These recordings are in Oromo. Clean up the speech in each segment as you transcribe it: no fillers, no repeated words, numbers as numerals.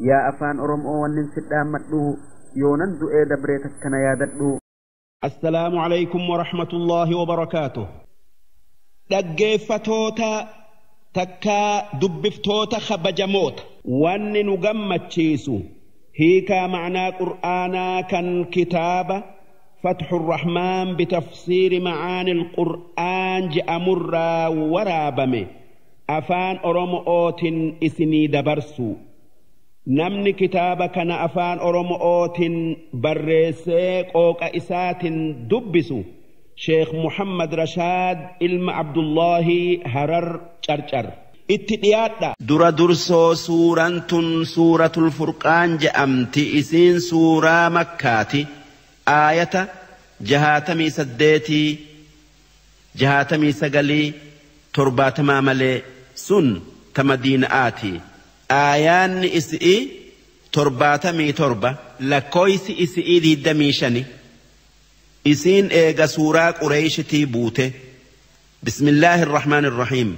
Yaa afaan Oromoo wannin sidhaammadhu yoonan du'ee dabree takkana yaadadhu. Assalaamu alaykum wa rahmatullaahi wa barakaatuh. Dhaggeeffatoota takkaa dubbiftoota kabajamoota. Wanni nu gammachiisu hiikaa ma'naa Qur'aanaa kan kitaaba Fatxu Rahmaan bitafsiiri ma'aanil Qur'aan je'amurraa waraabame afaan Oromootiin isinii dabarsu. Namni kitaaba kana afaan Oromootiin barreessee qooqa isaatiin dubbisu Sheekh Muhammad Rashaad ilma Abdullaahi Harar Carcar. Itti dhiyaadha. Dura dursoo suuraan tun suuratul Furqaan je'amti isiin suuraa Makkaati. Aayata 68 69 70 malee sun ta Madiina'aati. Aayaanni isi'ii 77 lakkooysi isi'ii 25 isiin eega suuraa Qureeshitii buute. Bismillaahi irrahmaani irrahiim.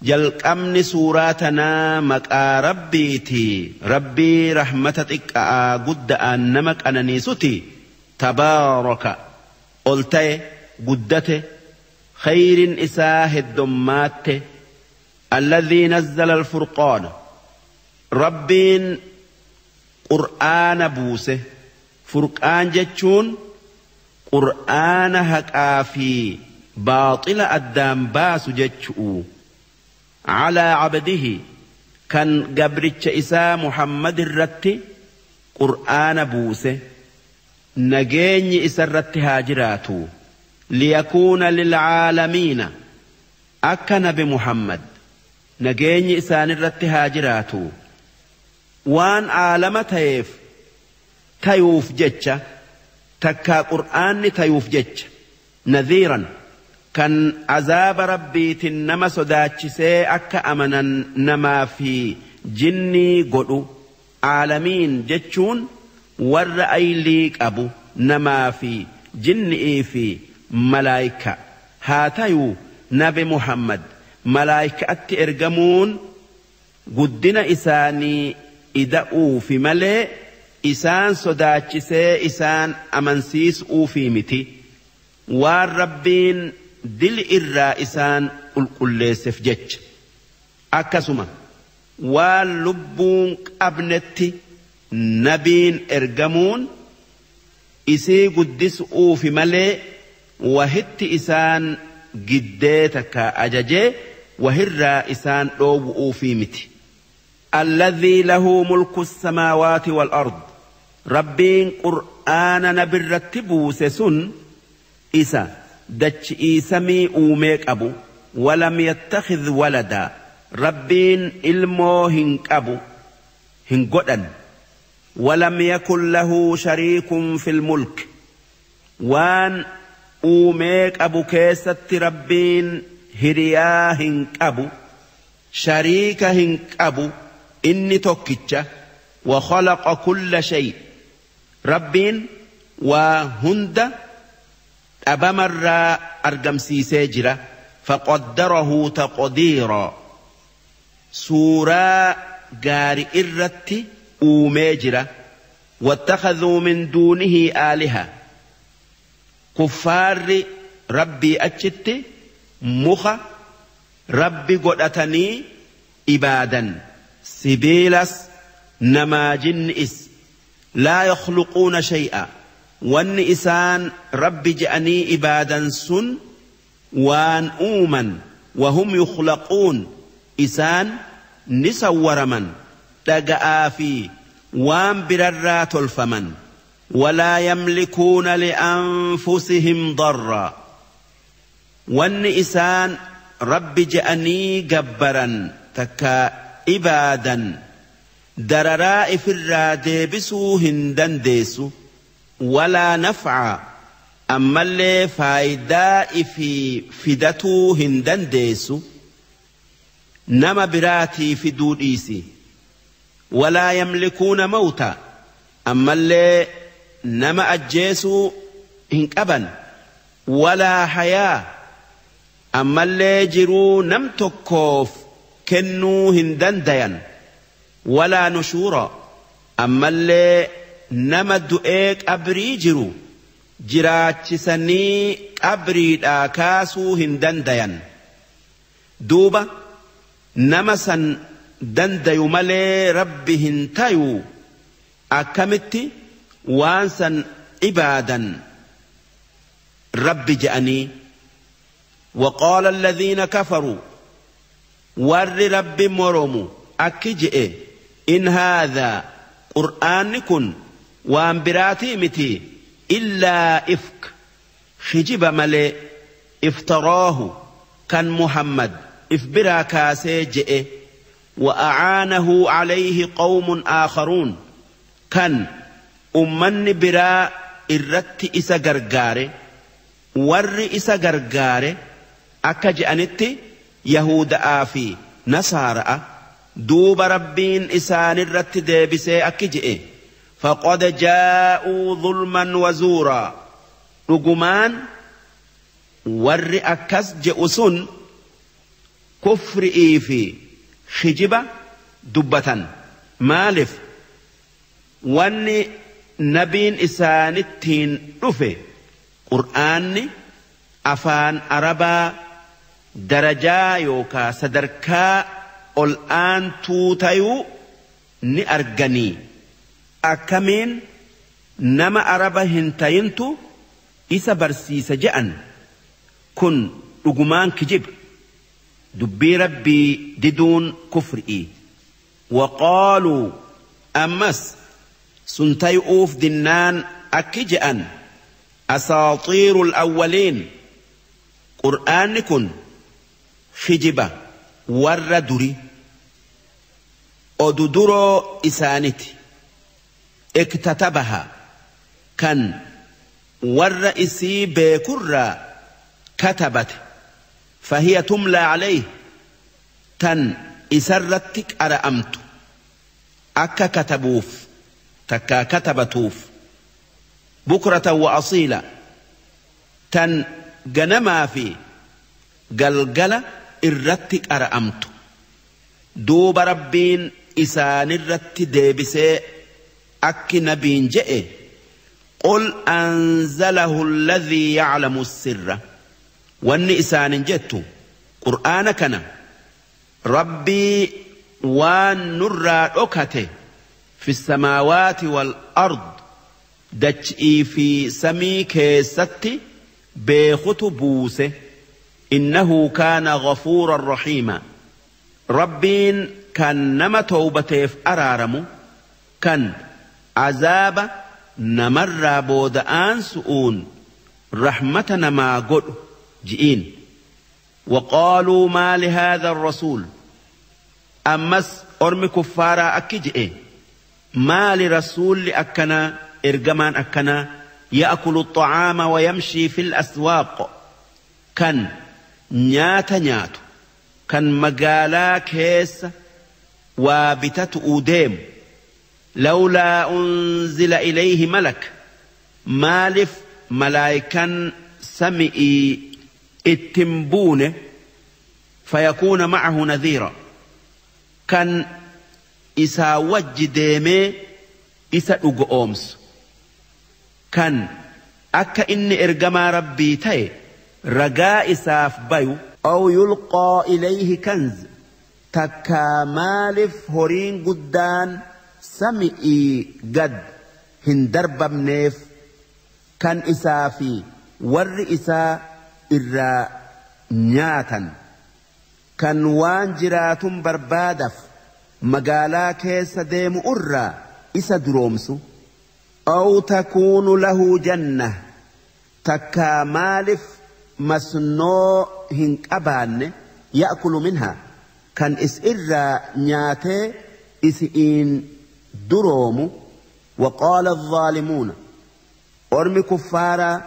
Jalqabni suuraa tanaa maqaa Rabbiiti. Rabbii rahmata xiqqa'aa gudda'aan nama qananiisuti. Tabaaraka ol ta'e guddate khayrin isaa heddommaatte. Alladhii nazzala alfurqaana. Rabbiin Qur'aana buuse. Furqaan jechuun Qur'aana haqaa fi baaxila addaan baasu jechu'u. Calaa cabdihi kan gabricha isaa Muhammad irratti Qur'aana buuse. Nageenyi isa irratti haa jiraatu. Liyakuuna lilcaalamiina akka nabi Muhammad nageenyi isaan irratti haa jiraatu. Waan aalama ta'eef tayuuf jecha takkaa Qur'aanni tayuuf jecha nadhiiran kan azaaba Rabbiitiin nama sodaachisee akka amanan namaa fi jinnii godhu. Aalamiin jechuun warra aylii qabu namaa fi jinnii fi malaayika. Haa tayuu nabi Muhammad malaayikaatti ergamuun guddina isaanii ida'uufi malee isaan sodaachisee isaan amansiisuufi miti. Waan Rabbiin dil irraa isaan qulqulleesseef jecha. Akkasuma waan lubbuun qabnetti nabiin ergamuun isii guddisuufi malee wahitti isaan giddee takka ajajee wahirraa isaan dhoowwuufi miti. Alladhii lahu mulku samaawaati wal ard. Rabbiin Qur'aana nabirratti buuse sun isa dachi'ii samii uumee qabu. Walam yattakhidh walada. Rabbiin ilmoo hin qabu hin godhan. Walam yakun lahu shariikun fil mulk. Waan uumee qabu keessatti Rabbiin hiriyaa hin qabu, shariika hin qabu, inni tokkicha. Wa khalaqa kulla shay. Rabbiin waa hunda dhabamarraa argamsiisee jira. Faqaddarahu taqdiira. Suuraa gaari irratti uumee jira. Wattakhadhuu min duunihi aaliha. Kuffaarri Rabbii achitti muka Rabbi godhatanii ibaadan. Sibiilas namaa jinni'is. Laa yakhluquuna shay'a. Wanni isaan Rabbi je'anii ibaadan sun waan uuman. Wahum yukhlaquun. Isaan ni sawwaraman. Dhaga'aa fi waan birarraa tolfaman. Walaa yamlikuuna li'anfusihim darraa. Wanni isaan Rabbi je'anii gabbaran takka ibaadan dararaa ifirraa deebisuu hin dandeessu. Walaa naf'a ammallee faayidaa ifii fidatuu hin dandeessu. Nama biraatii fiduu dhiisi. Walaa yamlikuuna mawta ammallee nama ajjeesuu hin qaban. Walaa hayaa ammallee jiruu nam tokkoof kennuu hin dandayan. ولا نشورا. أما اللي نما du'ee qabrii jiru jiraachisanii qabriidhaa kaasuu hin dandayan. Duuba nama san dandayu malee Rabbi hin tayu akkamitti waan san ibaadan Rabbi je'anii. وقال الذين كفروا ور رب مرمو أكجئ إن هذا قرآن كن وان براتي متي إلا إفك خجب ملي افتراه كان محمد إفبرا كاسي جئ وأعانه عليه قوم آخرون كان أمن برا إرت إسا غرغاري ور إسا غرغاري أكا جأنت يهود آفي نصارى دوب ربين إسان الرت ديبسي أكجئ فقد جاءوا ظلما وزورا. رجمان ور أكس جئسن كفر إيفي خجبة دبة مالف واني نبين إسان التين رفي قرآن أفان أربا درجا يوكا سدركا الآن توتيو نأرجني أكمين نما أربا هنتينتو إسا برسيس جأن كن رجمان كجب دبي ربي ددون كفرئي. وقالوا أمس سنتيؤوف دنان أكجأن أساطير الأولين قرآن كن خجبة ور دري أدودرو إسانتي اكتتبها كان ور إسي بكرة كتبت فهي تملى عليه تن إسرتك أرأمت أكا كتبوف تكا كتبتوف بكرة وأصيلة تن جنما في قلقلة إرتك أرأمت دوب ربين إسان الرت ديبسي أك نبين جئ قل أنزله الذي يعلم السر واني إسان جئت قرآن كان ربي وان نرى أكته في السماوات والأرض دجئي في سمي كيستي بيخت بوسه إنه كان غفورا رحيما. ربين كان نما توبتيف أرارمو كان عذاب نمر بودآن سؤون رحمة نما قد جئين. وقالوا ما لهذا الرسول أمس أرم كفارا أكجئ ما لرسول أكنا إرجمان أكنا يأكل الطعام ويمشي في الأسواق كان نيات نيات كان مقالا كيس وابتت أوديم لولا أنزل إليه ملك مالف ملايكا سمئي اتنبونه فيكون معه نذيرا كان إسا وجديمي إسا أقومس كان أكا إني إرجما ربي تاي رجاء إساف بيو أو يلقى إليه كنز تكا مالف هورين قدان سمئي قد هندرب منيف كان إسافي ور إسا إرا نياتا كان وان جراتم بربادف مقالا كيس ديم أرى إسا درومسو أو تكون له جنة تكا مالف مسنو هنك أبان يأكل منها كان إس إرى نياتي إسئين درومو. وقال الظالمون أرم كفارا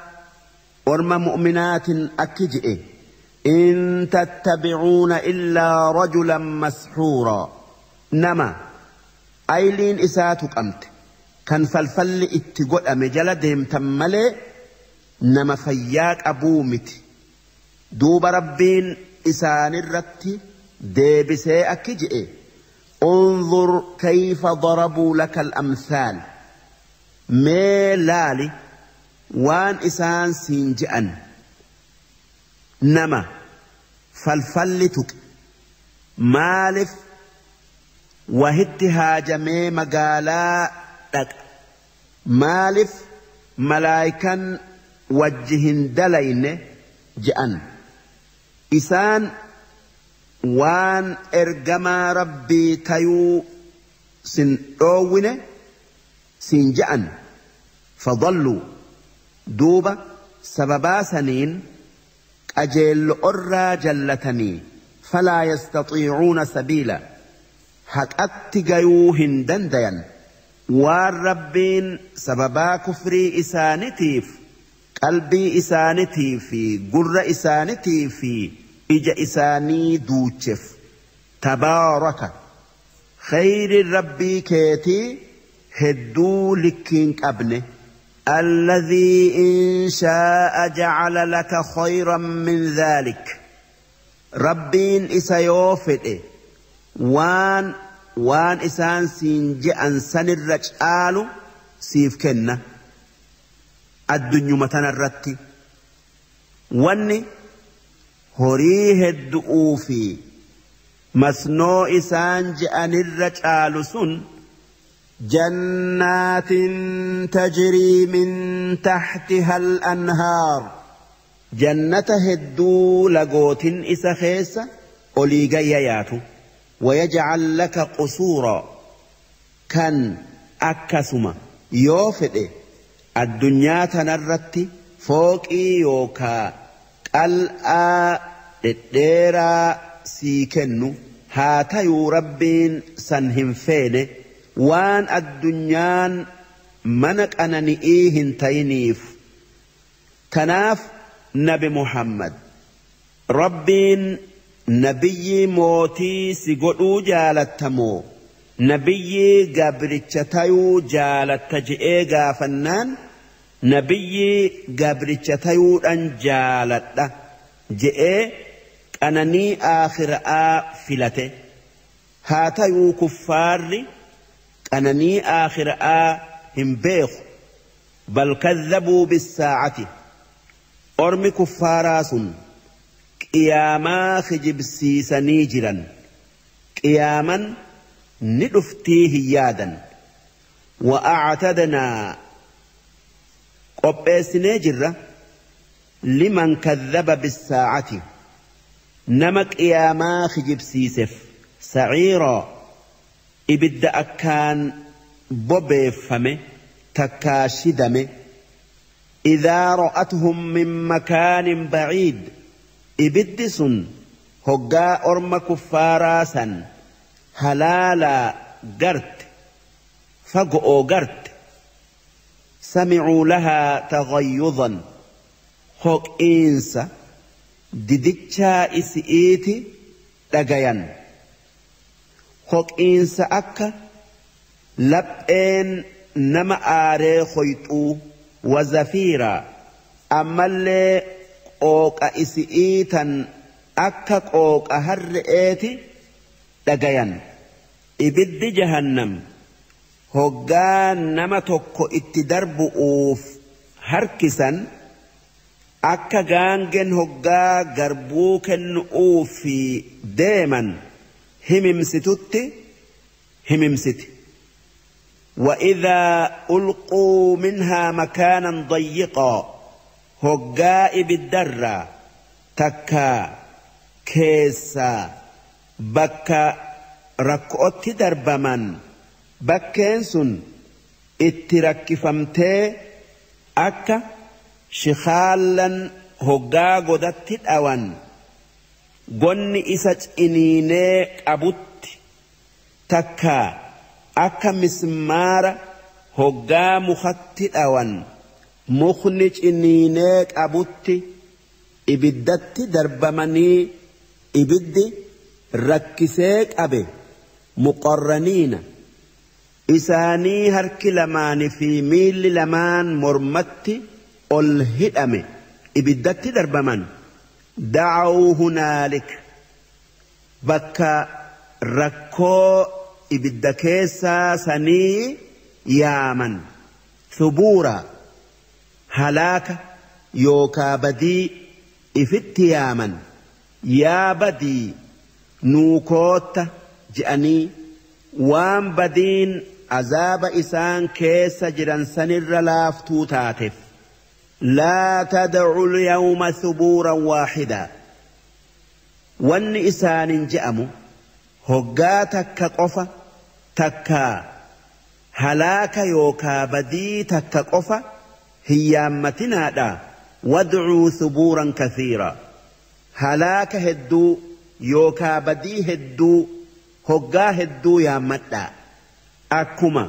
أرم مؤمنات أكجئ إن تتبعون إلا رجلا مسحورا نما أيلين إساتك أمت كان فلفل اتقل أمجل ديم تمالي نما فياك أبومت دوب ربين إسان الرت ديبسي أكجئ انظر كيف ضربوا لك الأمثال ميلالي وان إسان سينجأن نما فالفلتك مالف وهتها جميع مقالا لك مالف ملايكا وجهن دلين جأن إسان وان إرجما ربي تيو سن أوين سنجأن فضلوا دوبا سببا سنين أجل أرى جلتني فلا يستطيعون سبيلا حق أتجيوهن دندين والربين سببا كفري إسانتيف قلبي إسانتي في قر إسانتي في إجا إساني دوتشف تبارك خير ربي كيتي هدو لكين أبنه الذي إن شاء جعل لك خيرا من ذلك ربين إسيوفئ وان وان إسان سينجأن سنرج آلو سيف كنّ الدنيا متنرتي واني horii hedduu fi masnoo isaan je'anirra caalu sun jannaatin tajrii min tahtiha al-anhaar jannata hedduu lagootin isa keessa olii gayya yaatu wayaj'al laka qusuura kan akkasuma yoo fedhe addunyaa tanarratti fooqii yookaa qal'aa dhedheeraa sii kennu haa tayuu rabbiin san hin feene waan addunyaan mana qanani'ii hin tayiniif. Kanaaf nabi Muhammad rabbiin nabiyyi mootii si godhuu jaalattamoo nabiyyi gabricha tayuu jaalatta je'ee gaafannaan nabiyyi gabricha tayuudhaan jaaladha je'ee qananii aakhiraa filate. Haa tayuu kuffaarri qananii aakhiraa hin beeku bal kadhabuu bissaa'ati ormi kuffaaraa sun qiyaamaa kijibsiisanii jiran qiyaaman ni dhuftii hin yaadan. Wa'actadnaa qopheessinee jirra liman kadhaba bissaa'ati nama qiyaamaa kijibsiiseef sa'iiraa ibidda akkaan bobeeffame takkaa shidame. Idaa ra'atuhum min makaanin baciid ibiddi sun hoggaa orma kuffaaraa san halaalaa garte fago'oo garte samicuu lahaa taghayyudan hoqiinsa didichaa isi'iiti dhagayan hoqiinsa akka lapheen nama aaree hoyxuu wazafiiraa ammallee qooqa isi'ii tan akka qooqa harre'eeti dhagayan. Ibiddi jahannam hoggaa nama tokko itti darbu'uuf harkisan akka gaangeen hoggaa garbuu kennu'uuf deeman himimsitutti himimsiti. وإذا ألقوا منها مكانا ضيقا هجاء بالدرة تكا كيسا بكا ركؤت دربمن بكينسن اتركفمتي أكا شخالا هجا قدت الأوان قن إسج إنيني أبوت تكا akka mismaara hoggaa mukatti dhawan mukni ciniinee qabutti ibiddatti darbamanii ibiddi rakkisee qabe muqarraniina isaanii harki lamaanii fi miilli lamaan mormatti ol hidhame ibiddatti darbaman. Da'aw hunaalik bakka rakkoo ibidda keessaa sanii yaaman thubuura halaaka yookaa badii ifitti yaaman yaa badii nuu kootta je'anii waan badiin azaaba isaan keessa jiran sanirra laaftuu taateef laa tad'u al-yawma thubuuran waahidaa wanni isaanin je'amu hoggaa takka qofa takka halaaka yookaa badii takka qofa hin yaammatinaadha wad'uu thubuuran kathiira halaaka hedduu yookaa badii hedduu hoggaa hedduu yaammadhaa akkuma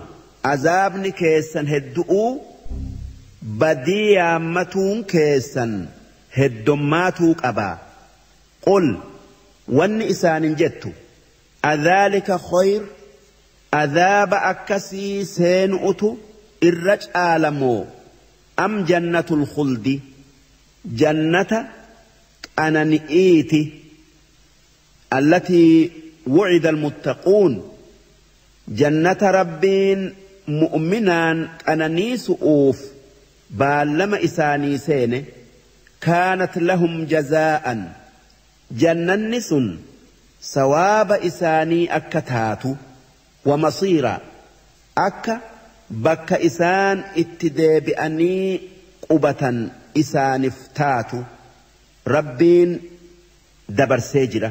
azaabni keessan heddu'uu badii yaammatuun keessan heddommaatuu qabaa qul wanni isaanin jettu adhaalika khayr azaaba akkasii seenu'utu irra caalamoo am jannatul khuldi jannata qanani'iiti allatii wucida almuttaquun jannata rabbiin mu'minaan qananiisu'uuf baallama isaanii seene kaanat lahum jazaa'an jannanni sun sawaaba isaanii akka taatu wa masiira akka bakka isaan itti deebi'anii qubatan isaaniif taatu rabbiin dabarsee jira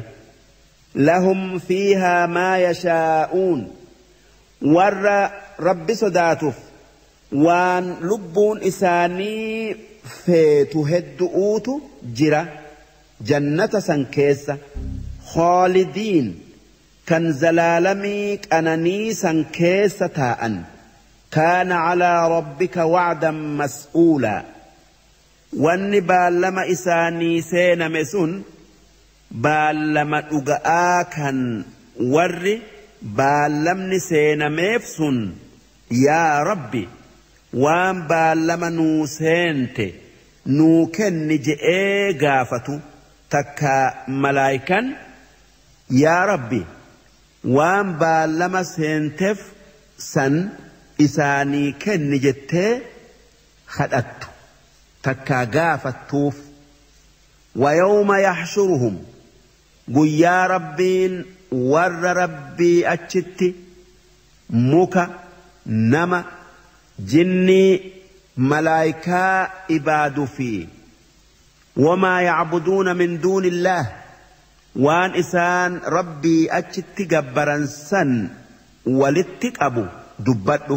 lahum fiihaa maa yashaa'uun warra rabbi sodaatuuf waan lubbuun isaanii feetu heddu'uutu jira jannata san keessa khaalidiin kan zalaalamii qananii san keessa taa'an kaana calaa rabbika wacdan mas'uulaa wanni baallama isaanii seename sun baallama dhuga'aa kan warri baallamni seenameef sun yaa rabbi waan baallama nuu seente nuu kenni je'ee gaafatu takka malaayikan yaa rabbi waan baallama seenteef san isaanii kenni jettee kadhattu takka gaafattuuf wayawma yaxshuruhum guyyaa rabbiin warra rabbii achitti muka nama jinnii malaayikaa ibaadu fi wamaa yacbuduuna min duuni illaah waan isaan rabbii achitti gabbaran san walitti qabu dubbadhu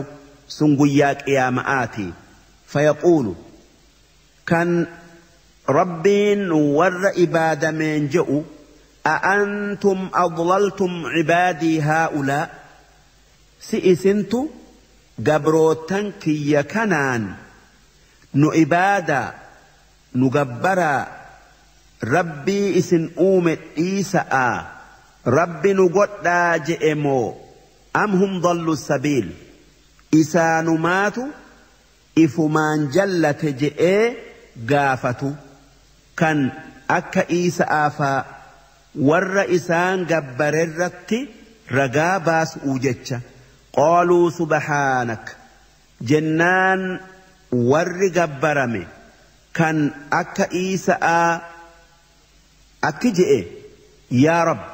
sun guyyaa qiyaama'aati fayaquulu kan rabbiin warra ibaadameen je'u أأنتم أضللتم عبادي هؤلاء سئسنت قبروتن كي كنان نعبادا نجبرا ربي إسن أومت إيساء ربي نقودا جئمو أم هم ضلوا السبيل إسانماتو إفمان جلت جئ قافتو كان أكا إيساء فا warra isaan gabbarerratti ragaa baasuu jecha qaaluu subhaanak jennaan warri gabbarame kan akka Iisa'aa akki je'e yaa Rabbi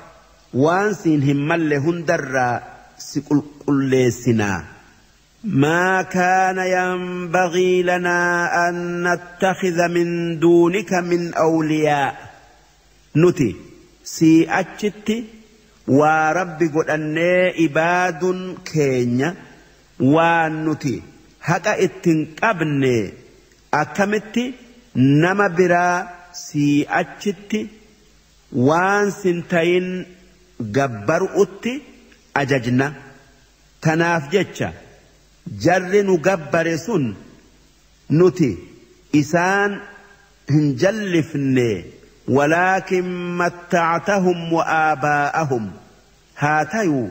waan siin hin malle hundarraa si qulqulleessinaa ما كان ينبغي لنا أن نتخذ من دونك من أولياء نتي sii achitti waa rabbi godhannee ibaaduun keenya waan nuti haqa ittiin qabne akkamitti nama biraa sii achitti waan sin tayin gabbaru'utti ajajna tanaaf jecha jarri nu gabbare sun nuti isaan hin jallifne. ولكن متعتهم وآباءهم هاتيو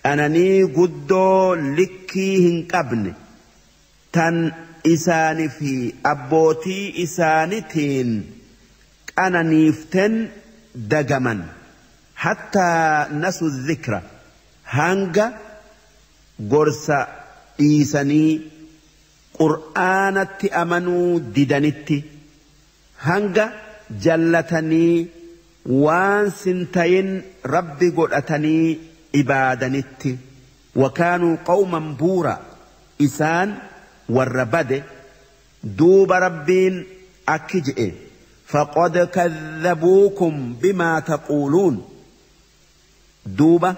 أنني قدو لكيهن قبن تن إساني في أبوتي إسانتين أنني فتن دقما حتى نسوا الذكرى Hanga gorsa dhiisanii qur'aanatti amanuu didanitti, hanga jallatanii waan sintayin rabbi godhatanii ibaadanitti. Wakaanuu qawman buura, isaan warra bade. Duuba rabbiin akki je'e: faqad kadhabuukum bimaa taquuluun. Duuba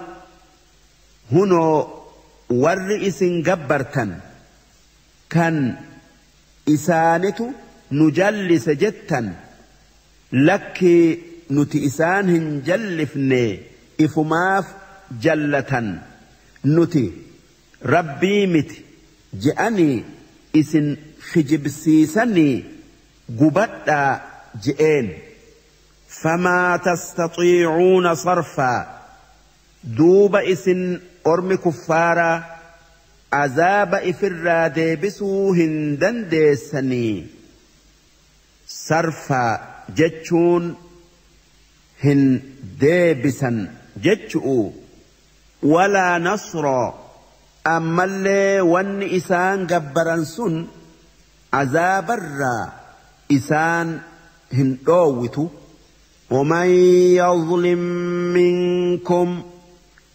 hunoo warri isin gabbartan kan isaanitu nu jallise jettan, lakkii, nuti isaan hin jallifne, ifumaaf jallatan, nuti rabbii miti je'anii isin kijibsiisanii gubadhaa je'een. Famaa tastaxiicuuna sarfaa. Duuba isin ormi kuffaaraa azaaba ifirraa deebisuu hin dandeessanii. Sarfaa jechuun hin deebisan jechu'u. Walaa nasroo, ammallee wanni isaan gabbaran sun azaabarraa isaan hin dhoowwitu. ومن يظلم منكم,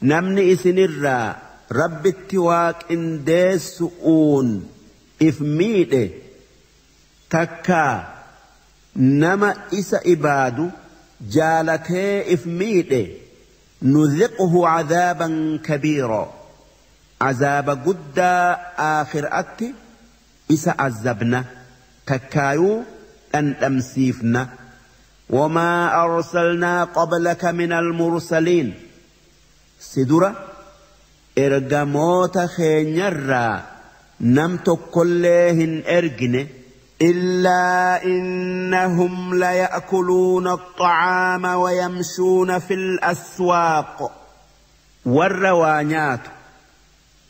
namni isinirraa rabbitti waaqindeessu'uun if miidhe, takkaa nama isa ibaadu jaalatee if miidhe, نذقه عذابا كبيرا, azaaba guddaa aakhiraatti isa azabna takkaayuu dhandhamsiifna. وما أرسلنا قبلك من المرسلين, si dura ergamoota keenyarraa nam tokkollee hin ergine, إلا إنهم ليأكلون الطعام ويمشون في الأسواق. Warra waa nyaatu,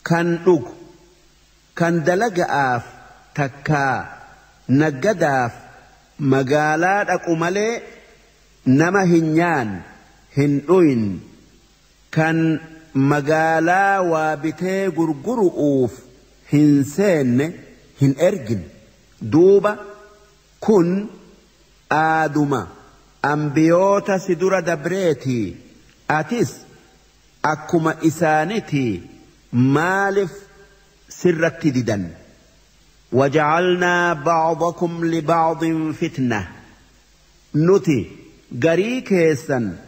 kan dhugu, kan dalaga'aaf takkaa naggadaaf magaalaa dhaqu malee nama hin nyaanne hin dhuyin, kan magaalaa waa bitee gurguru'uuf hin seenne hin ergin. Duuba kun aaduma ambiyoota si dura dabreetii, atis akkuma isaanitii, maaliif sirratti didan? وجعلنا بعضكم لبعض فتنة, nuti garii keessan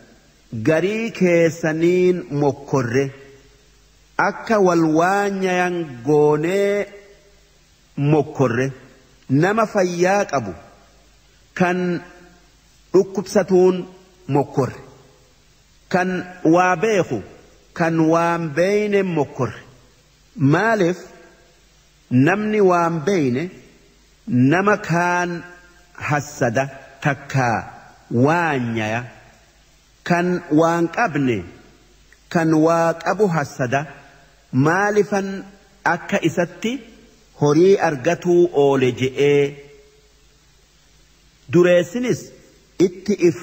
garii keessaniin mokkorre, akka wal waanyayan goonee mokkorre. Nama fayyaa qabu kan dhukkubsatuun mokkorre, kan waa beeku kan waan beeyne mokkorre. Maaliif? Namni waan beeyne nama kaan hassada takkaa waanyaya, kan waan qabne kan waa qabu hassada, maalifan akka isatti horii argatuu oole je'ee. Dureessinis itti if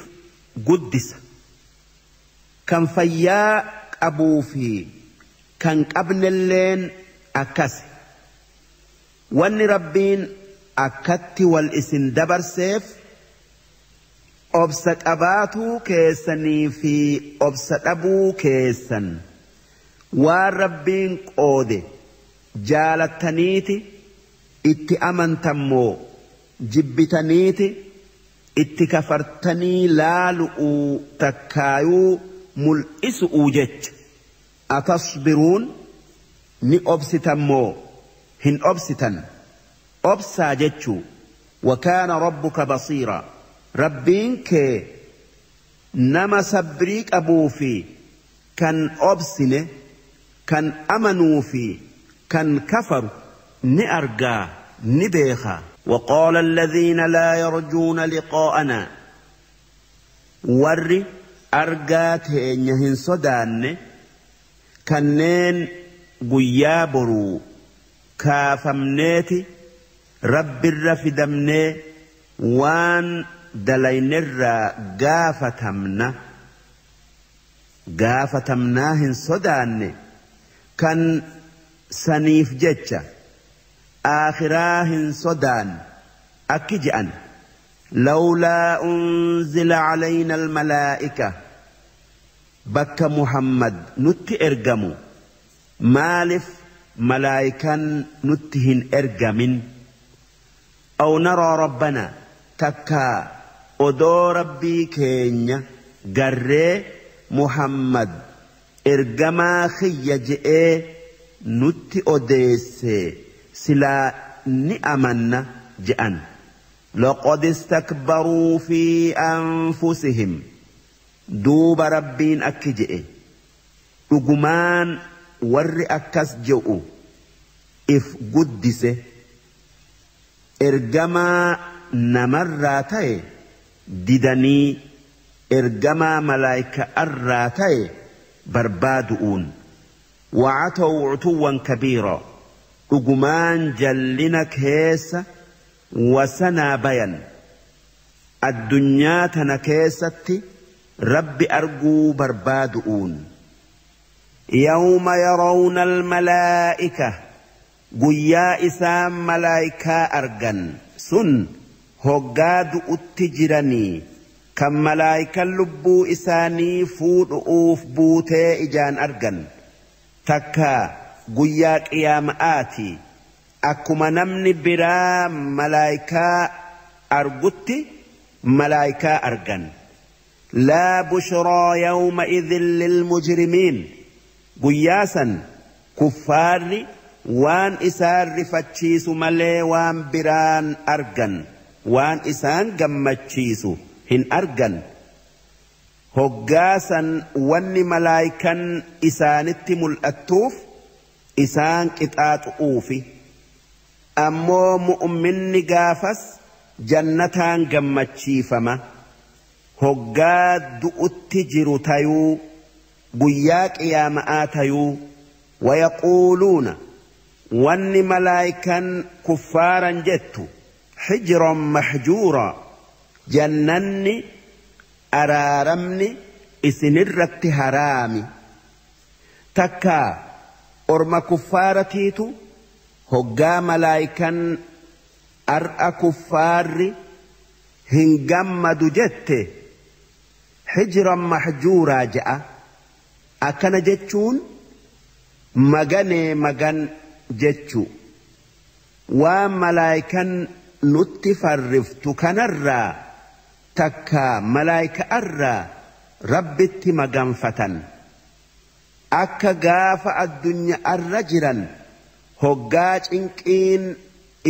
guddisa. Kan fayyaa qabuu fi kan qabnelleen akkas. Wanni rabbiin akkatti wal isin dabarseef obsa qabaatuu keessanii fi obsa dhabuu keessan. Waan rabbiin qoode jaalattaniiti itti amantammoo jibbitaniiti itti kafartanii laalu'uu takkaayuu mul'isu'uu jecha. Atasbiruun, ni obsitammoo hin obsitan? Obsaa jechuu. وكان ربك بصيرا, rabbiin kee nama sabrii qabuu fi kan obsine, kan amanuu fi kan kafaru ni argaa, ni beekaa. وقال الذين لا يرجون لقاءنا, warri argaa teenya hin sodaanne, kanneen guyyaa boruu kaafamneeti rabbirra fidamnee waan dalaynirraa gaafatamna gaafatamnaa hin sodaanne. Kan saniif jecha aakhiraa hin sodaan akki je'an lawlaa unzila calayna almalaa'ika bakka Muhammad nutti ergamu maalif malaayikan nutti hin ergamin aw naraa rabbana takkaa odoo rabbii keenya garree Muhammad ergamaa kiyya je'ee nutti odeesse silaa ni amanna je'an. Laqad istakbaruu fi anfusihim duuba rabbiin akki je'e dhugumaan warri akkas je'u if guddise ergamaa namarraa ta'e didanii ergamaa malaayika'arraa ta'e barbaadu'uun wacataw cutuwwan kabiira dhugumaan jallina keessa wasanaa bayan addunyaa tana keessatti rabbi arguu barbaadu'uun. Yawma yarawna almalaa'ika guyyaa isaan malaayikaa argan sun hoggaa du'utti jiranii kan malaayikan lubbuu isaanii fuudhu'uuf buutee ijaan argan takka guyyaa qiyaama'aati akkuma namni biraa malaayikaa argutti malaayikaa argan. Laa bushraa yawma idhin lilmujrimiin guyyaa san kuffaarri waan isaan rifachiisu malee waan biraan argan waan isaan gammachiisu hin argan. Hoggaasan wanni malaayikan isaanitti mul'attuuf isaan qixaaxu'uufi. Ammoo mu'minni gaafas jannataan gammachiifama. Hoggaa du'utti jiru tayuu guyyaa qiyaama'aa tayuu wayaquuluuna wanni malaayikan kuffaaran jettu hijran mahjuura jannanni araaramni isinirratti haraami. Takkaa orma kuffaaratiitu hoggaa malaayikan ar'a kuffaarri hin gammadu jette hijran mahjuuraa je'a. Akkana jechuun maganee magan jechu waan malaayikan nutti farriftu kanarraa takka malaayika'arraa rabbitti maganfatan. Akka gaafa addunyaarra jiran hoggaa cinqiin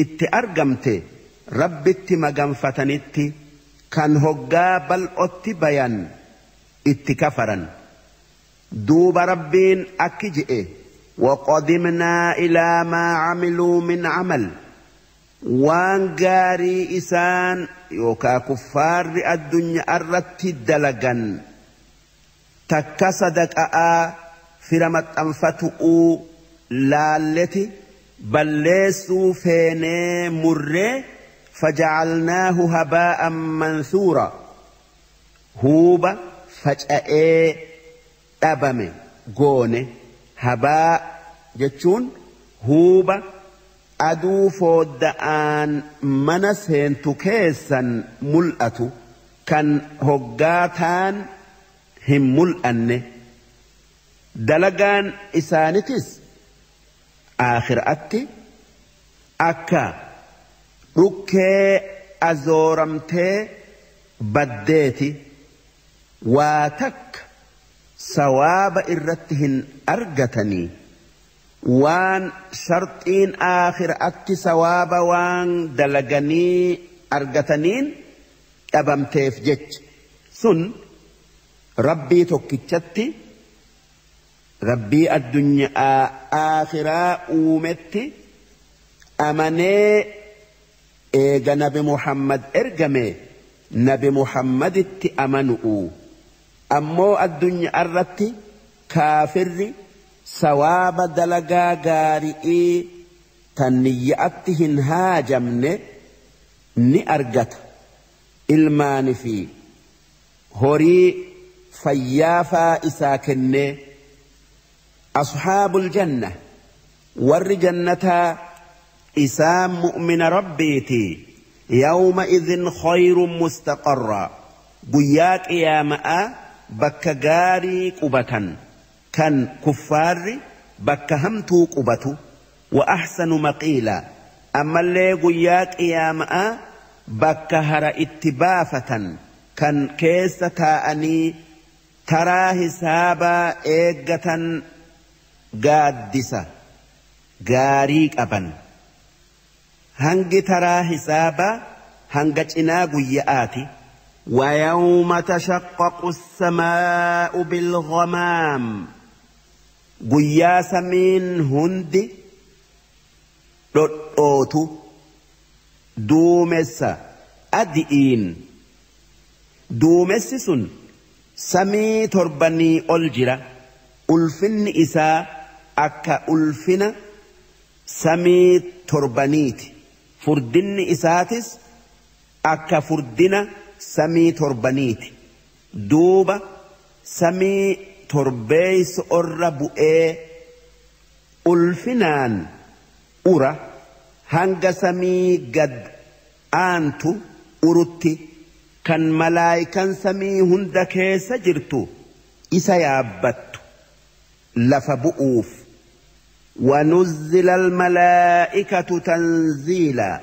itti argamte rabbitti maganfatanitti kan hoggaa bal'otti bayan itti kafaran. Duuba rabbiin akki je'e waqadimnaa ilaa maa camiluu min camal waan gaarii isaan yookaa kuffaarri addunyaarratti dalagan takka sadaqa'aa fira maxxanfatu'uu laalleti balleessuu feenee murree fajacalnaahu habaa'an mansuura huuba faca'ee dhabame goone. Habaa jechuun huuba aduu foodda'aan mana seentu keessan mul'atu kan hoggaataan hin mul'anne. Dalagaan isaanitis aakhiraatti akka dhukkee azooramtee baddeeti waa takka sawaaba irratti hin argatanii. Waan sharxiin aakhiraatti sawaaba waan dalaganii argataniin dhabamteef jecha sun rabbii tokkichatti rabbii addunyaa aakhiraa uumetti amanee eega nabi Muhammad ergame nabi Muhammaditti amanu'u. Ammoo addunyaa irratti kaafirri sawaaba dalagaa gaari'ii tan niyya'atti hin haajamne ni argata. Ilmaani fi horii fayyaafaa isaa kennee أصحاب الجنة ور جنتا إسام مؤمن ربيتي يومئذ خير مستقرا قياك يا ماء بك غاري قبة كان كفار بك همتو قبة وأحسن مقيلا أما اللي قياك يا ماء بك هر اتبافة كان كيستا أني ترى حسابا إيقة قادسة غاري أبن هنگ ترى حسابا هنگ چنا قيآتي ويوم تشقق السماء بالغمام قيا سمين هند رؤوت دومس أدئين دومس سن سمي تربني ألجرة ألفن إسا أكا ألفن سمي تربنيت فردن إساتس أكا فردن سمي تربنيت دوبا سمي تربيس أربؤي ألفنان أرى هنگ سمي قد آنتو أرتي كان ملايكا سمي هندك سجرتو إسا يابت لفبؤوف ونزل الملائكة تنزيلا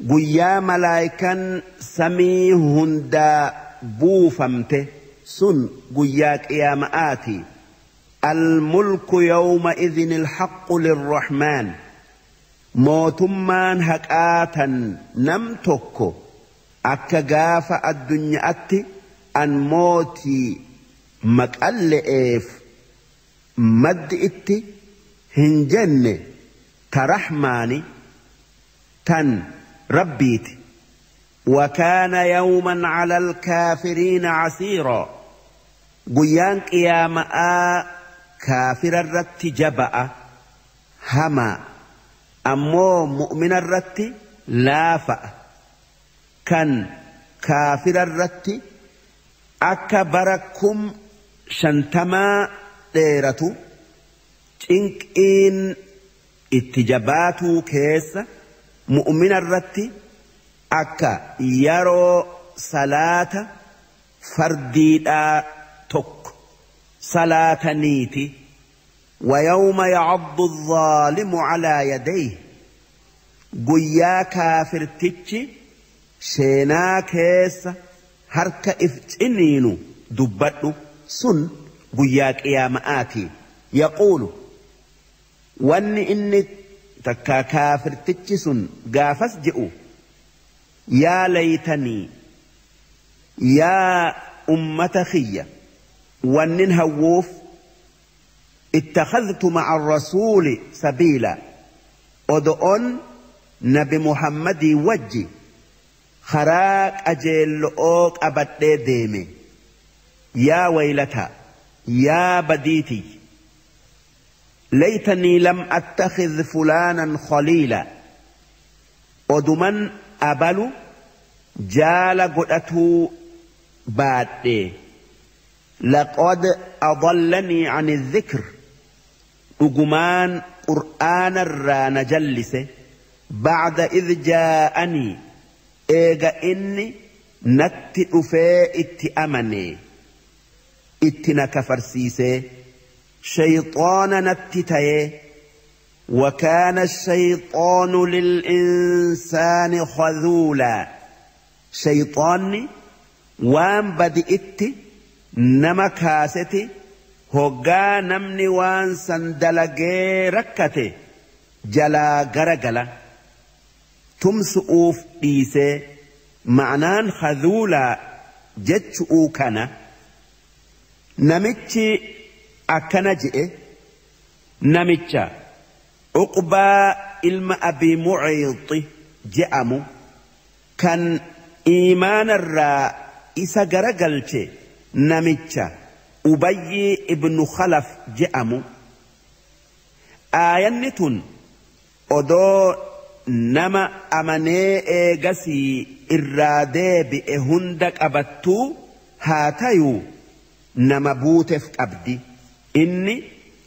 قيا ملايكا سمي هندا بوفمته سن قياك يا مآتي الملك يومئذ الحق للرحمن موتمان هكآتا نمتك أكا غاف الدنيا أتي أن موتي مكالئف مد إتي هنجن ترحماني تن ربيت وكان يوما على الكافرين عسيرا قيان قياما كافر الرت جبأ هما أمو مؤمن الرت لافأ كان كافر الرت أكبركم شنتما ديرتو cinqiin itti jabaatuu keessa mu'mina irratti akka yeroo salaata fardiidhaa tokko salaataniiti. ويوم يعض الظالم على يديه guyyaa kaafirtichi seenaa keessa harka if ciniinu dubbadhu sun guyyaa qiyaama'aati. يقول واني إني تكا كافر تتشسن قافس جئو يا ليتني يا أمة خية واني هووف اتخذت مع الرسول سبيلا أدؤن نبي محمد وجي خراك أجل أوك أبد ديمي يا ويلتا يا بديتي ليتني لم أتخذ فلانا خليلا أدمن أبلو جال قدته بادي لقد أضلني عن الذكر أجمان قرآن الران جلسه بعد إذ جاءني إيجا إني نت أفي اتأمني اتنا كفرسيسي شيطان نتتي وكان الشيطان للإنسان خذولا شيطاني وان بدئت نما كاستي هقا نمني وان سندلقي ركتي جلا غرقلا تمسؤوف إيسي معنان خذولا جتشؤو كان نمتشي akkana je'e namicha Uqbaa ilma Abi Muciixi je'amu kan iimaanarraa isa garagalche namicha Ubayyi ibnu Khalaf je'amu. Aayanni tun odoo nama amanee eegasii irraa deebi'e hunda qabattuu haa tayuu nama buuteef qabdi. Inni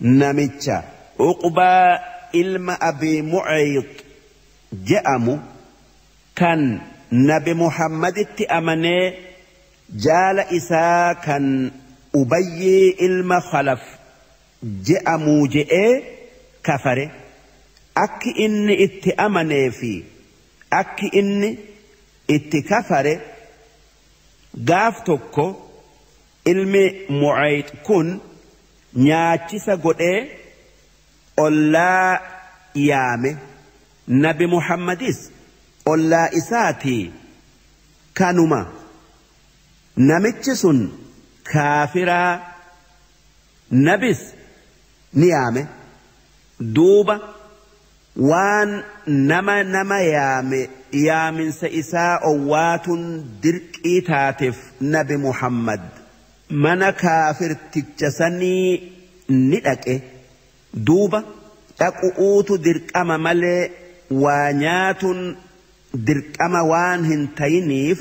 Namicha Uqbaa ilma Abii Muciix je'amu kan Nabi Muhammaditti amanee jaala isaa kan Ubayyii ilma Khalaf je'amuu je'ee kafare. Akki inni itti amanee fi akki inni itti kafare gaaf tokko ilmi Muciix kun nyaachisa godhee ollaa yaame. Nabi Muhammadis ollaa isaatii kanuma. Namichi sun kaafiraa, nabis ni yaame. Duuba waan nama yaame yaaminsa isaa owwaatun dirqii taateef Nabi Muhammad mana kaafirticha sanii ni dhaqe. Duuba dhaqu'uutu dirqama malee waa nyaatun dirqama waan hin tayiniif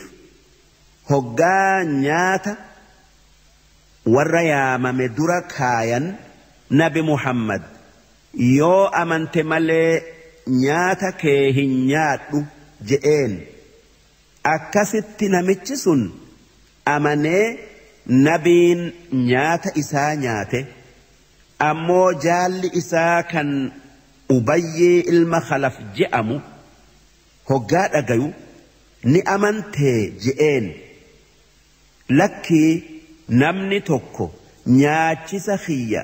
hoggaa nyaata warra yaamame dura kaayan Nabi Muhammad yoo amante malee nyaata kee hin nyaadhu je'een. Akkasitti namichi sun amanee nabiin nyaata isaa nyaate. Ammoo jaalli isaa kan Ubayyii ilma Khalaf je'amu hoggaa dhagayu ni amantee je'een. Lakkii namni tokko nyaachisa kiyya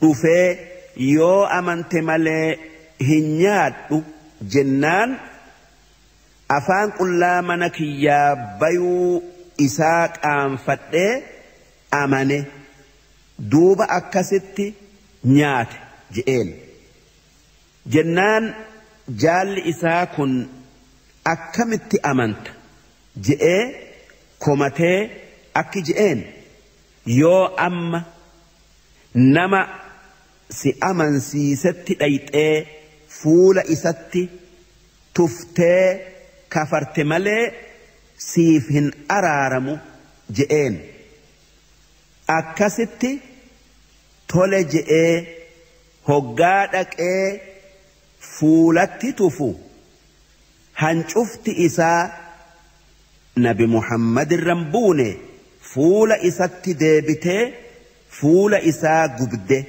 dhufee yoo amante malee hin nyaadhu jennaan afaan qullaa mana kiyyaa bayuu isaa qaanfadhee amane. Duuba akkasitti nyaate je'een. Jennaan jaalli isaa kun akkamitti amanta je'ee komatee akki je'een, yoo amma nama si amansiisetti dhayxee fuula isatti tuftee kafarte malee siif hin araaramu je'een. Akkasitti tole je'ee hoggaa dhaqee fuulatti tufu hancufti isaa Nabi Muhammad irran buune fuula isatti deebitee fuula isaa gubde.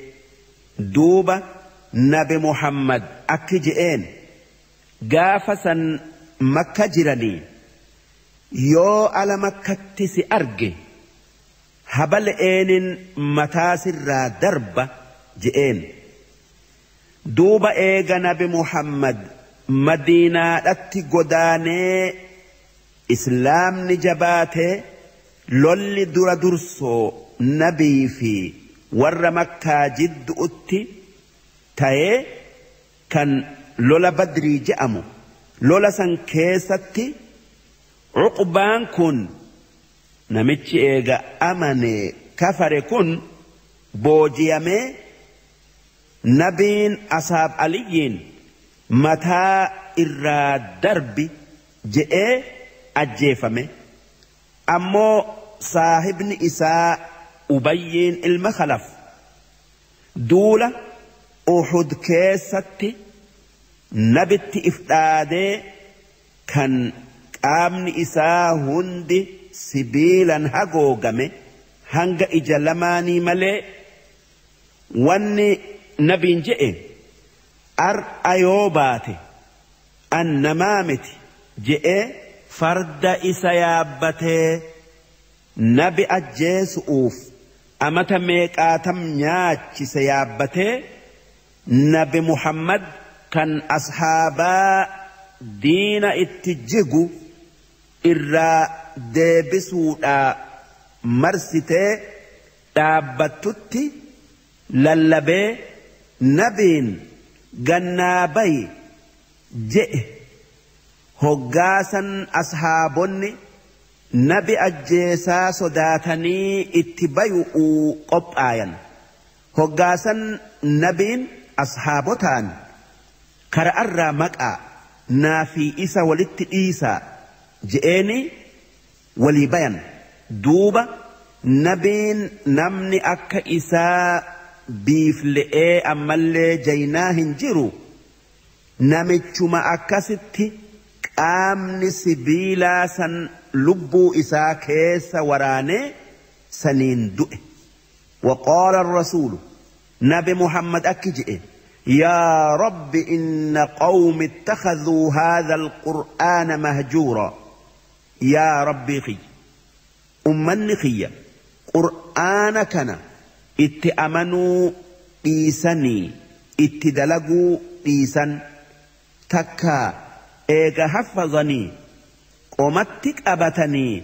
Duuba Nabi Muhammad akki je'een, gaafa san Makka jiranii yoo ala Makkatti si arge habala'eenin mataa sirraa darba je'een. Duuba eega Nabi Muhammad Madiinaadhatti godaanee islaamni jabaatee lolli dura dursoo nabii fi warra Makkaa jidduutti ta'ee kan lola Badrii je'amu. Lola san keessatti Uqbaan kun namichi eega amane kafare kun booji'amee nabiin asaab Aliyyiin mataa irraa darbi je'ee ajjeefame. Ammoo saahibni isaa Ubayyiin ilma Khalaf duula Uhud keessatti nabitti ifdhaadee kan qaamni isaa hundi sibiilan hagoogame hanga ija lamaanii malee wanni nabiin je'e ar'a yoo baate an namaa miti je'ee farda isa yaabbatee nabi ajjeesu'uuf amata meeqaatam nyaachise yaabbatee Nabi Muhammad kan ashaabaa diina itti jigu irraa deebisuudhaa marsitee dhaabbattutti lallabee nabiin gannaa bayi je'e. Hoggaasan ashaabonni nabi ajjeesaa sodaatanii itti bayu'uu qophaayan. Hoggaasan nabiin ashaabotaan kara'arraa maqaa naa fi isa walitti dhiisaa je'eeni walii bayan. Duuba nabiin namni akka isaa biifle'ee ammallee jaynaa hin jiru namichuma akkasitti qaamni sibiilaa san lubbuu isaa keessa waraanee saniin du'e. Waqaala rasuulu nabi Muhammad akki je'e yaa rabbi inna qawmi ittakhadhuu haadha alqur'aana mahjuura yaa rabbii kiyya ummanni kiyya qur'aana kana itti amanuu dhiisanii itti dalaguu dhiisan takka eega haffazanii qomatti qabatanii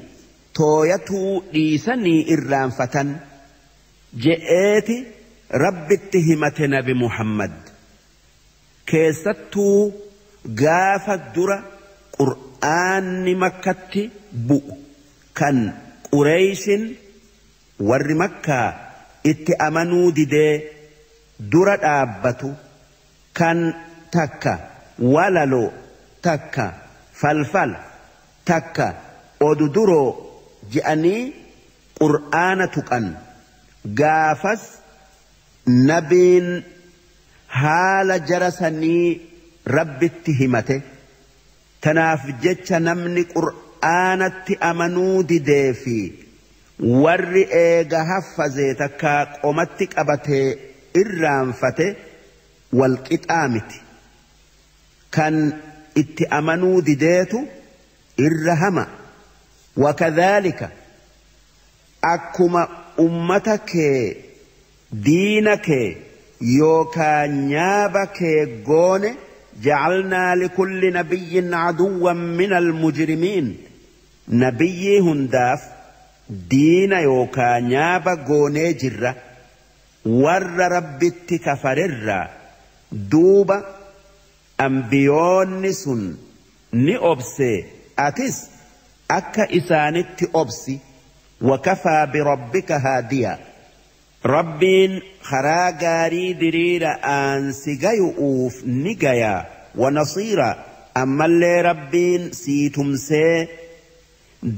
tooyatuu dhiisanii irraanfatan je'eeti rabbitti himate nabi Muhammad keessattuu gaafa dura qur'aanni makkatti bu'u kan Qureeshin warri makkaa itti amanuu didee dura dhaabbatu kan takka walaloo takka falfala takka oduduroo je'anii qur'aana tuqan gaafas nabiin haala jara sanii rabbitti himate tanaaf jecha namni qur'aanatti amanuu didee fi warri eega haffazee takka qomatti qabatee irraanfate walqixaa miti kan itti amanuu dideetu irra hama. Wakadhaalika akkuma ummata kee diina kee yookaa nyaaba kee goone jacalnaa likulli nabiyyin caduwwan min almujrimiin nabiyyii hundaaf diina yookaa nyaaba goonee jirra warra rabbitti kafarerraa duuba ambiyoonni sun ni obse atis akka isaanitti obsi wakafaa birabbika haadiya rabbiin karaa gaarii diriira aansi gayu'uuf ni gayaa wanasiira ammallee rabbiin sii tumsee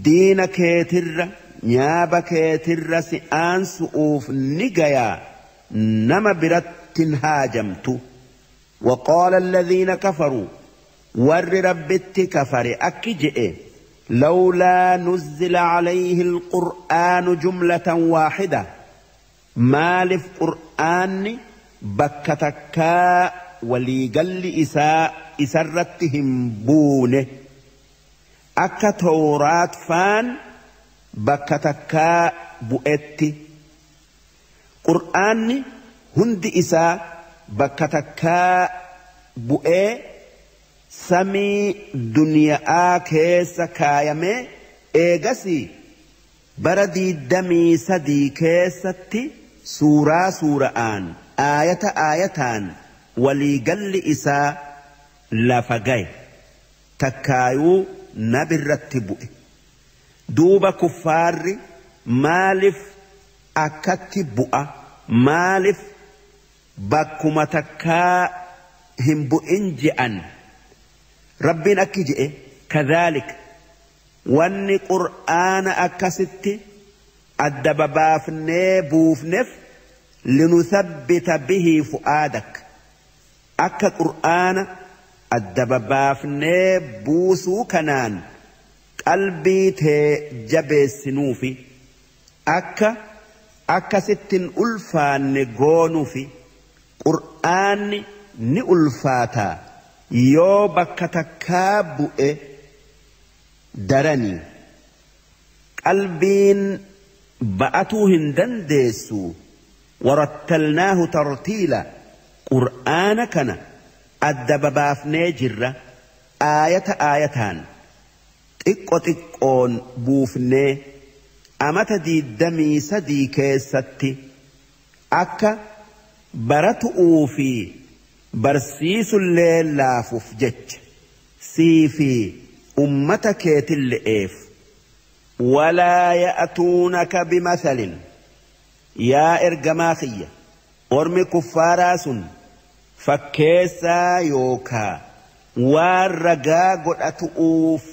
diina keetirra nyaaba keetirra si aansu'uuf ni gayaa nama birattin haajamtu. وقال الذين كفروا ور ربت كفر أكجئ لولا نزل عليه القرآن جملة واحدة مالف قرآن بكتكا وليقل إساء إسرتهم بونه أكا تورات فان بكتكا بؤتي قرآن هند إساء bakka takkaa bu'ee samii duniyaa keessa kaayamee eegasii bara 23 keessatti suuraa suura'aan aayata aayataan waliigalli isaa lafa gaye takkaayuu nabirratti bu'e. Duuba kuffaarri maaliif akkatti bu'a maaliif bakkuma takkaa hin bu'in je'an rabbiin akki je'e kadhaalik wanni qur'aana akkasitti adda babaafnee buufneef linuthabbita bihi fu'aadak akka qur'aana adda babaafnee buusuu kanaan qalbii tee jabeessinuufi akka akkasittin ulfaanne goonuufi qur'aanni ni ulfaataa yoo bakka takkaa bu'e daranii qalbiin ba'atuu hin dandeessu. Warattalnaahu tartiila qur'aana kana adda babaafnee jirra aayata aayataan xiqqo xiqqoon buufnee amata 23 keessatti akka baratu'uu fi barsiisullee laafuuf jecha sii fi ummata keetille'eef. Walaa ya'tuunaka bimathalin yaa ergamaa kiyya ormi kuffaaraa sun fakkeessaa yookaa waan ragaa godhatu'uuf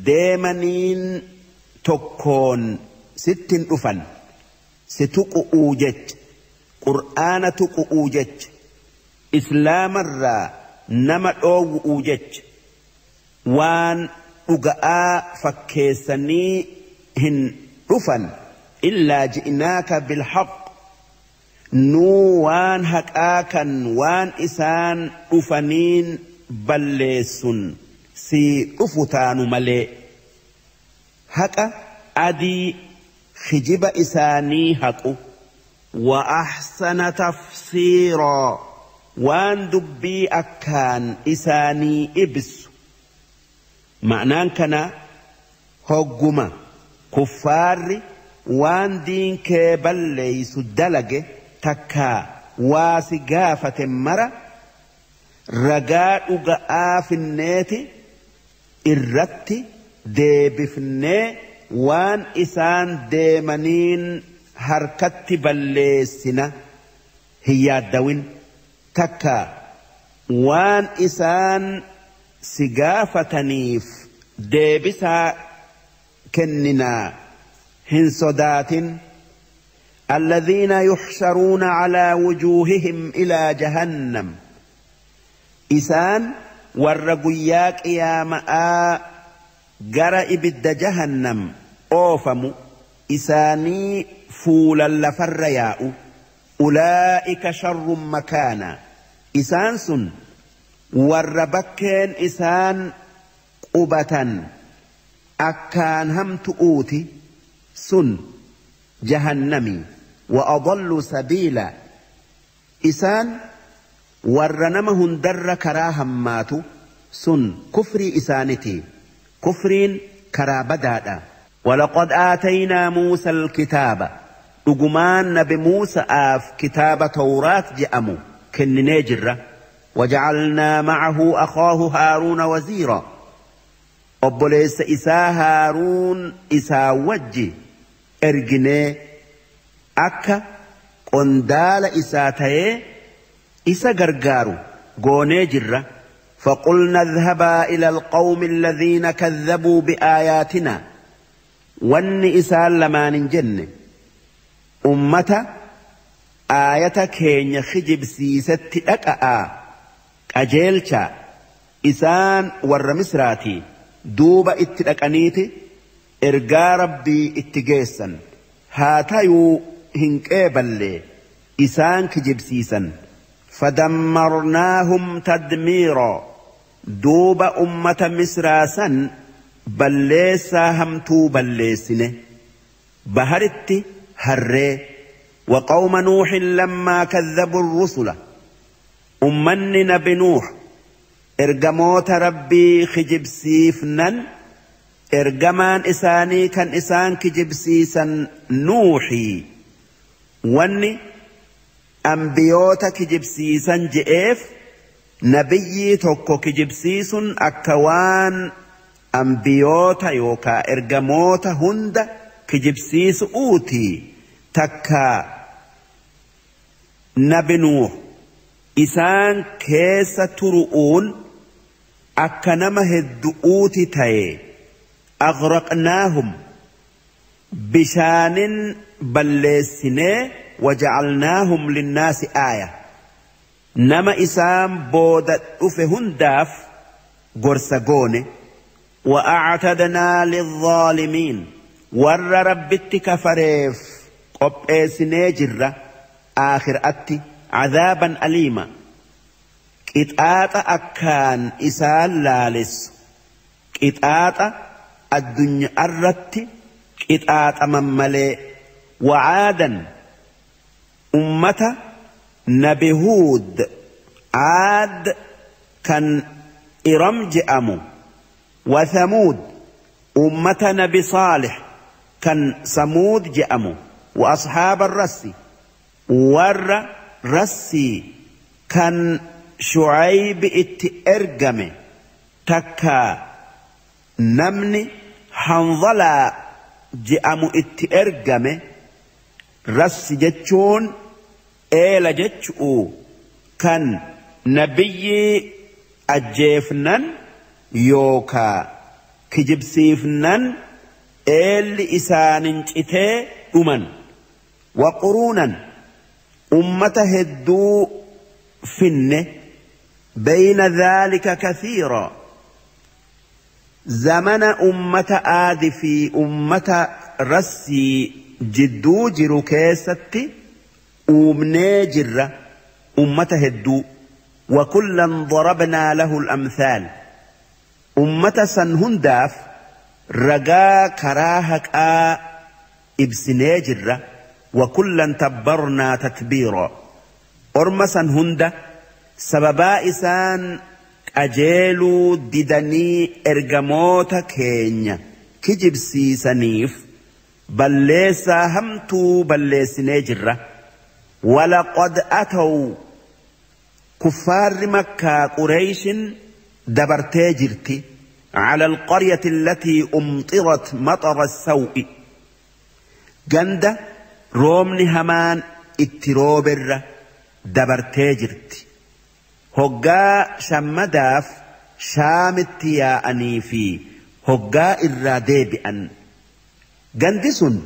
deemaniin tokkoon sittin dhufan si tuqu'uu jecha. qur'aana tuqu'uu jecha islaamarraa nama dhoowwu'uu jecha waan dhuga'aa fakkeessanii hin dhufan illaa ji'naaka bilhaq nuu waan haqaa kan waan isaan dhufaniin balleessun si dhufu taanu malee haqa adii khijiba isaanii haqu wa ahsana tafsiiraa waan dubbii akkaan isaanii ibsu ma'naan kana hogguma kuffaarri waan diin kee balleeysu dalage takkaa waa si gaafate mara ragaa dhuga'aa finneeti irratti deebifnee waan isaan deemaniin harkatti balleessina hin yaaddawin takka waan isaan si gaafataniif deebisaa kenninaa hin sodaatin. الذين يحشرون على وجوههم إلى جهنم إسان ورقياك يا ماء جرى إبد جهنم أوفم إساني فولا لفرياء أولئك شر مكانا إسان سن وربكين إسان قبة أكان هم تؤوتي سن جهنمي وأضل سبيلا إسان ورنمهن در كراهم ماتو سن كفري إسانتي كفرين كرا بدادا. ولقد آتينا موسى الكتاب أجمان نبي موسى آف كتاب توراة جأمو كن نجرة وجعلنا معه أخاه هارون وزيرا أبوليس إسا هارون إسا وجي erginee akka qondaala isaa ta'ee isa gargaaru goonee jirra. فقلنا اذهبا إلى القوم الذين كذبوا بآياتنا وان إسان لمان جن أمة آية كين خجب سيست أكأ أجيلشا إسان ور مصراتي دوب اتلقنيتي ergaa rabbii itti geessan haa tayuu hin qeeballe isaan kijibsiisan. fadammarnaahum tadmiiraa duuba ummata misraa san balleessaa hamtuu balleessine baharitti harree. وقوم نوح لما كذبوا الرسل ummanni nabi nuux ergamoota rabbii kijibsiifnan ergamaan isaanii kan isaan kijibsiisan nuuxii wanni ambiyoota kijibsiisan je'eef nabiyyii tokko kijibsiisun akka waan ambiyoota yookaa ergamoota hunda kijibsiisuuti takka nabi nuux isaan keessa turu'uun akka nama heddu'uuti ta'e. أغرقناهم بشان بلسنة وجعلناهم للناس آية نما إسام بودت أفهن داف قرسقون وأعتدنا للظالمين ور ربت كفريف قبئسنة جرة آخر أتي عذابا أليما إتآت أكان إسان لالس إتآت الدنيا الرت إتآت أمام وعادا أمة نبي هود عاد كان إرم جأمو وثمود أمة نبي صالح كان سمود جأمو وأصحاب الرس ور رسي كان شعيب اتئرقم تكا namni hanzalaa je'amu itti ergame rassi jechuun eela jechuu kan nabiyyi ajjeefnan yookaa kijibsiifnan eelli isaanin citee dhuman. Waquruunan Ummata hedduu finne. Bayna dhaalika kathiira, zamana ummata Aadi fi ummata Rassii jidduu jiru keessatti uumnee jirra ummata hedduu. Wakullan darabnaa lahu al-amthaal, ummata san hundaaf ragaa karaa haqaa ibsinee jirra. Wakullan tabbarnaa tatbiira, orma san hunda sababaa isaan qajeeluu didanii ergamoota keenya kijibsiisaniif balleessaa hamtuu balleessinee jirra. Walaqad ataw, kuffaarri Makkaa Qureyshin dabartee jirti, على القرية التي أمطرت مطر السوء، ganda roobni hamaan itti rooberra dabartee jirti. Hoggaa shammadaaf Shaamitti yaa'anii fi hoggaa irraa deebi'an. Gandi sun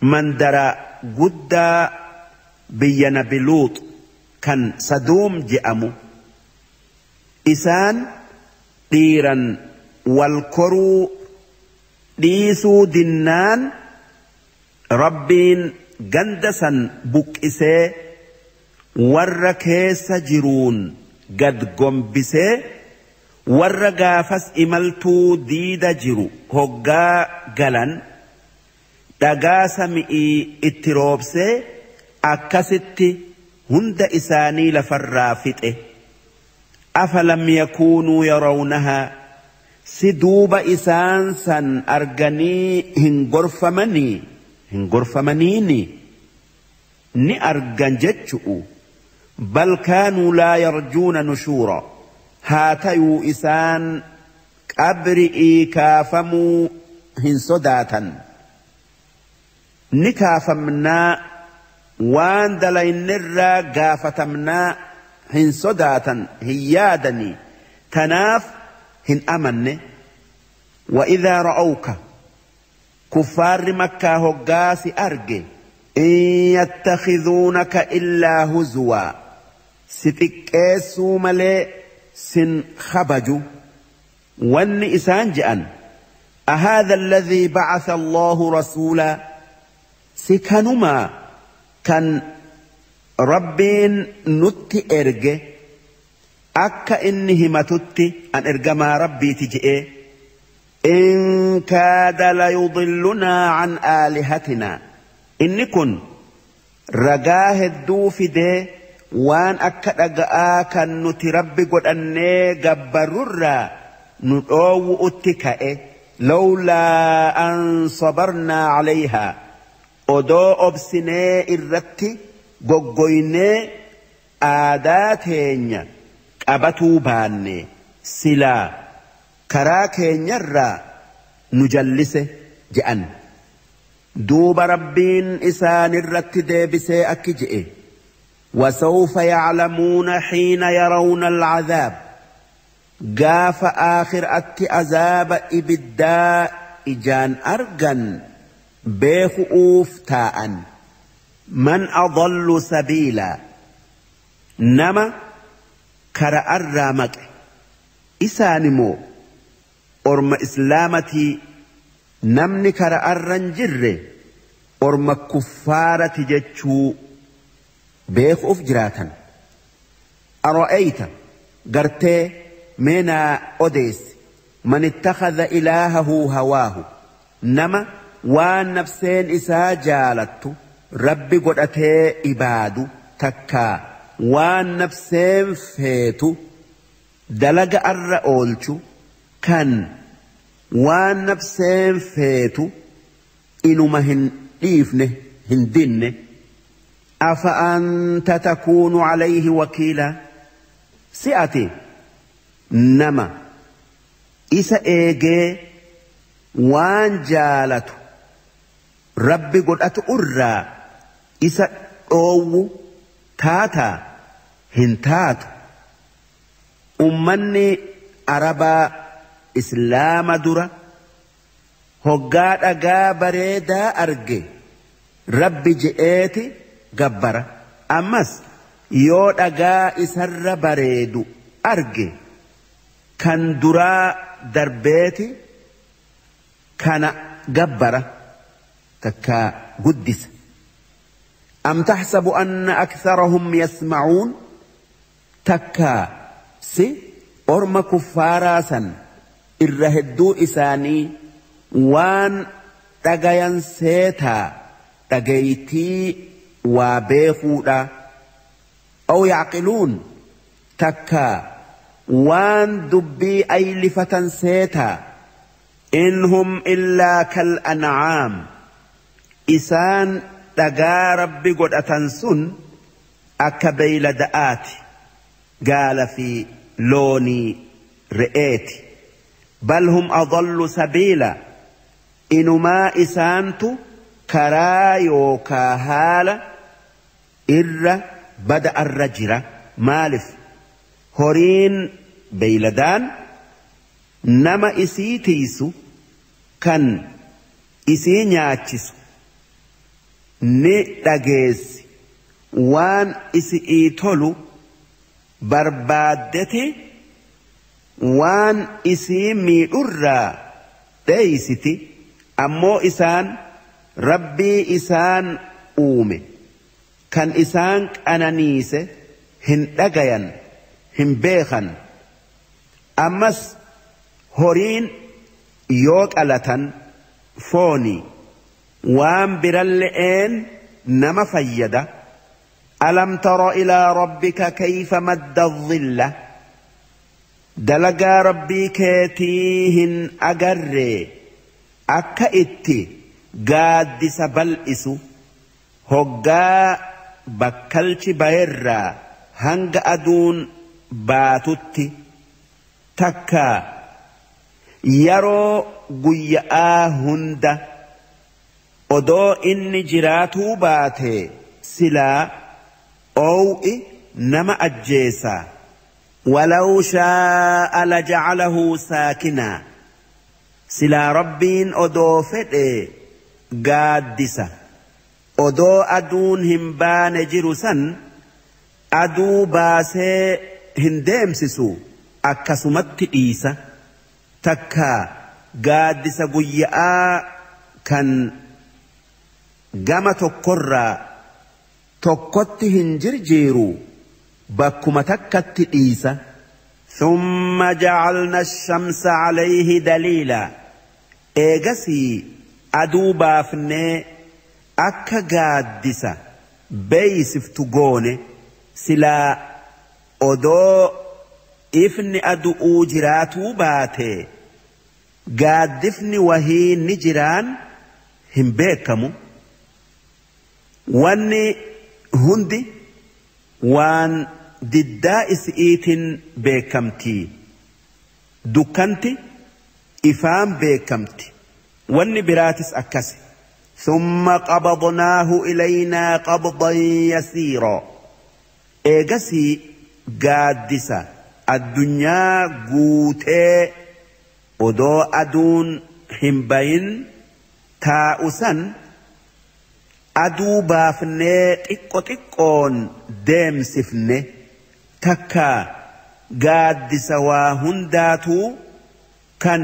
mandara guddaa biyya Nabi Luux kan Saduum je'amu. Isaan dhiiran wal koruu dhiisuu dinnaan Rabbiin ganda san buqqisee warra keessa jiruun gad gombisee, warra gaafas imaltuu diida jiru hoggaa galan dhagaa sami'ii itti roobsee akkasitti hunda isaanii lafarraa fixe. Afalam yakuunuu yarawnahaa, si duuba isaan san arganii hin gorfamanii? Hin gorfamaniini, ni argan jechu'u. Bal kaanuu laa yarjuuna nushuura, haa tayuu isaan qabri'ii kaafamuu hin sodaatan. Ni kaafamnaa, waan dalaynirraa gaafatamnaa hin sodaatan, hin yaadanii, tanaaf hin amanne. وإذا رأوك، kuffaarri Makkaa hoggaa si arge, إن يتخذونك إلا هزوا، si xiqqeessuu malee sin kabaju. Wanni isaan je'an: أهذا الذي بعث الله رسولا، si kanumaa kan Rabbiin nutti erge akka inni himatutti an ergamaa Rabbiiti je'ee? إن كاد ليضلنا عن آلهتنا، inni kun ragaa hedduu fidee waan akka dhaga'aa kan nuti Rabbi godhannee gabbarrurraa nu dhoowwu'utti ka'e. لولا أن صبرنا عليها، odoo obsinee irratti goggoynee aadaa teenya qabatuu baanne, silaa karaa keenyarraa nu jallise je'an. Duuba Rabbiin isaanirratti deebisee akki je'e: وسوف يعلمون حين يرون العذاب، gaafa aakhiraatti azaaba ibiddaa ijaan argan beeku'uuf taa'an. من أضل سبيلا، nama kara'arraa maqe, isaanimoo orma islaamatii? Namni kara'arran jirre orma kuffaarati jechuu beekuuf jiraatan. أرأيت، gartee meenaa odeessi, من اتخذ إلهه هواه، nama waan nafseen isaa jaalattu Rabbi godhatee ibaadu, takkaa waan nafseen feetu dalaga arra oolchu, kan waan nafseen feetu inuma hin dhiifne, hin dinne. أفأنت تكون عليه وكيلا، si ati nama isa eegee waan jaalatu Rabbi godhatu irraa isa dhoowwu taataa? Hin taatu. Ummanni Arabaa Islaama dura hoggaa dhagaa bareedaa arge Rabbi je'eeti gabbara. Ammas yoo dhagaa isarra bareedu arge kan duraa darbeeti kana gabbara takka guddisa. Am taxsabu anna aktharahum yasma'uun takka si orma kuffaaraa san irra hedduu isaanii waan dhagayan seetaa dhagaytii waa beekuudha. Aw yacqiluun takka waan dubbii aylifatan seetaa. In hum illaa kal ancaam isaan dhagaa rabbi godhatan sun akka beeylada'aati gaala fi loonii re'eeti. Bal hum adallu sabiila inumaa isaantu karaa yookaa haala irra bada'arra jira. Maalif horiin beeyladaan nama isii tiisu kan isii nyaachisu ni dhageessi waan isii tolu barbaaddeti waan isii miidhurraa dheeysiti. Ammoo isaan rabbii isaan uume kan isaan qananiise hin dhagayan hin beekan. Ammas horiin yoo qalatan foonii waan biralle'een nama fayyada. Alam tara ilaa rabbika kayfa madda dhilla dalagaa rabbii keetii hin agarree akka itti gaaddisa bal'isu hoggaa bakkalchi bayerraa hanga aduun baatutti takka yeroo guyya'aa hunda odoo inni jiraatuu baate silaa oow'i nama ajjeesa. Walaw shaa'a laja'alahu saakinaa silaa rabbiin odoo fedhe gaaddisa odoo aduun hin baane jiru san aduu baasee hin deemsisu akkasumatti dhiisa. Takka gaaddisa guyya'aa kan gama tokkorraa tokkotti hin jirjiiru bakkuma takkatti dhiisa. Thumma ja'alna ash-shamsa 'alayhi daliila eegasii aduu baafnee akka gaaddisa beeysiftu goone. Silaa odoo ifni adu'uu jiraatuu baate gaaddifni wahii ni jiraan hin beekamu. Wanni hundi waan diddaa isi'iitiin beekamti. Dukkanti ifaan beekamti. Wanni biraatis akkasi. Thumma qabadnaahu ilaynaa qabdan yasiiraa eegasii gaaddisa addunyaa guutee odoo aduun hin bayin taa'u san aduu baafnee xiqqo xiqqoon deemsifne takka gaaddisa waa hundaatuu kan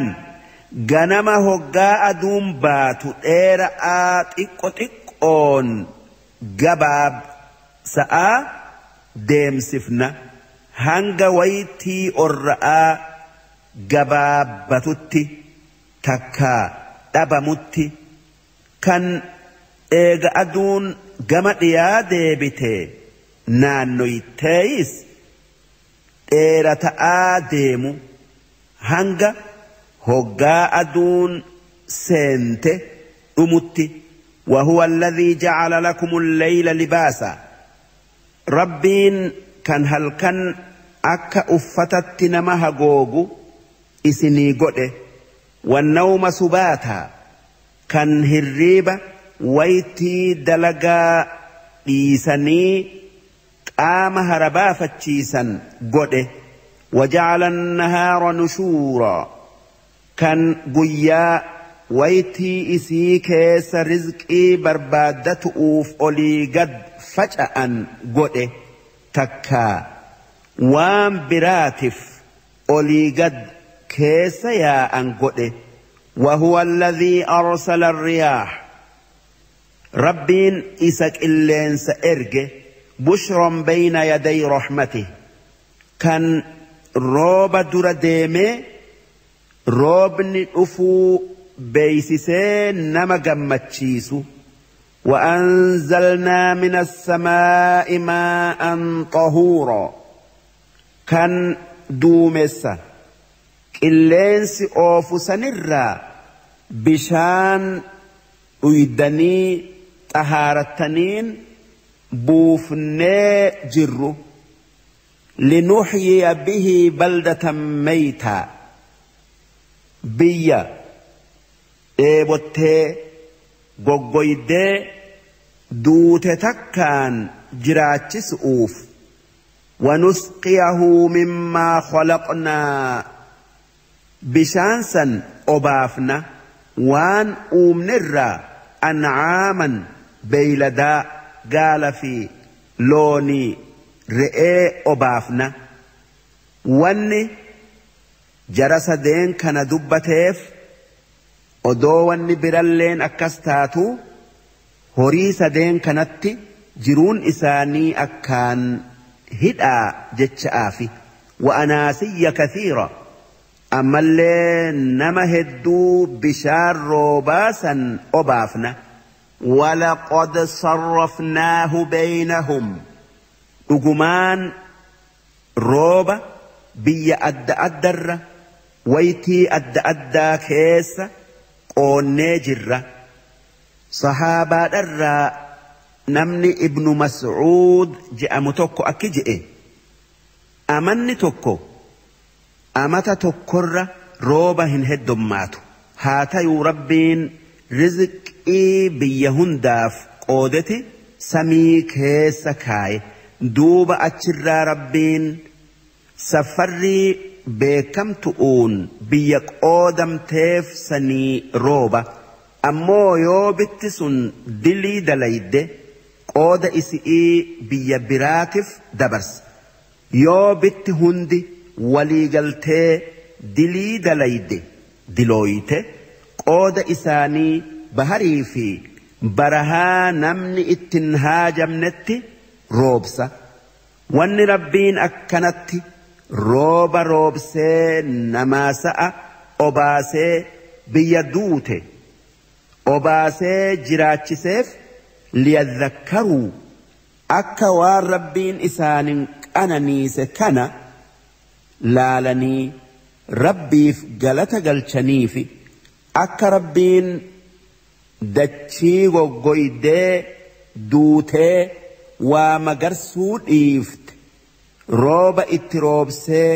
ganama hoggaa aduun baatu dheera'aa xiqqo xiqqoon gabaab sa'aa deemsifna hanga waytii orra'aa gabaabbatutti takka dhabamutti kan eega aduun gama dhiyaa deebite naannoyteeyis dheerata'aa deemu hanga hoggaa aduun seente dhumutti. وهو الذي جعل لكم الليل لباسا ربين كان هل كان أكا أفتت نما هقوغو إسني قده والنوم سباتا كان هريبة ويتي دلقا إيساني قام هربا فتشيسا قده وجعل النهار نشورا كان قيا waytii isii keessa rizqii barbaaddatu'uuf olii gad faca'an godhe takkaa waan biraatif olii gad keessa yaa'an godhe. وهو الذي أرسل الرياح ربين إسك إلين سإرجه بشرا بين يدي رحمته كان روب در ديمي روبني أفو بيسسين نما جمتشيسو وأنزلنا من السماء ماء طهورا كان دومسا qilleensi oofu sanirraa bishaan uydanii xahaarattaniin buufnee jirru linuxyiya bihi baldatan maytaa biyya dheebottee goggoydee duute takkaan jiraachisu'uuf wanusqiyahu mimmaa khalaqnaa bishaan san obaafna waan uumnerraa ancaaman beeyladaa gaala fi loonii re'ee obaafna. Wanni jara sadeen kana dubbateef odoo wanni biralleen akkas taatu horii sadeen kanatti jiruun isaanii akkaan hidhaa jecha'aafi. Wa anaasiyya kathiira ammallee nama hedduu bishaan roobaa san obaafna. Walaqad sarrafnaahu baynahum dhugumaan rooba biyya adda addarra waytii adda addaa keessa qoonnee jirra. Sahaabaadharraa namni Ibnu Mas'uud je'amu tokko akki je'e amanni tokko amata tokkorra rooba hin heddummaatu haa tayuu rabbiin rizqii biyya hundaaf qoodeti samii keessa kaaye duuba achirraa rabbiin safarrii beekamtu'uun biyya qoodamteef sanii rooba ammoo yoo bitti sun dilii dalayde qooda isi'ii biyya biraatif dabarsa yoo bitti hundi waliigaltee dilii dalayde dilooyte qooda isaanii baharii fi barahaa namni ittin haajamnetti roobsa. Wanni rabbiin akkanatti rooba roobsee namaa sa'a obaasee biyya duute obaasee jiraachiseef liyadhakkaruu akka waan rabbiin isaanin qananiise kana laalanii rabbiif galata galchaniifi akka rabbiin dachii goggoydee duutee waa magarsuu dhiifte rooba itti roobsee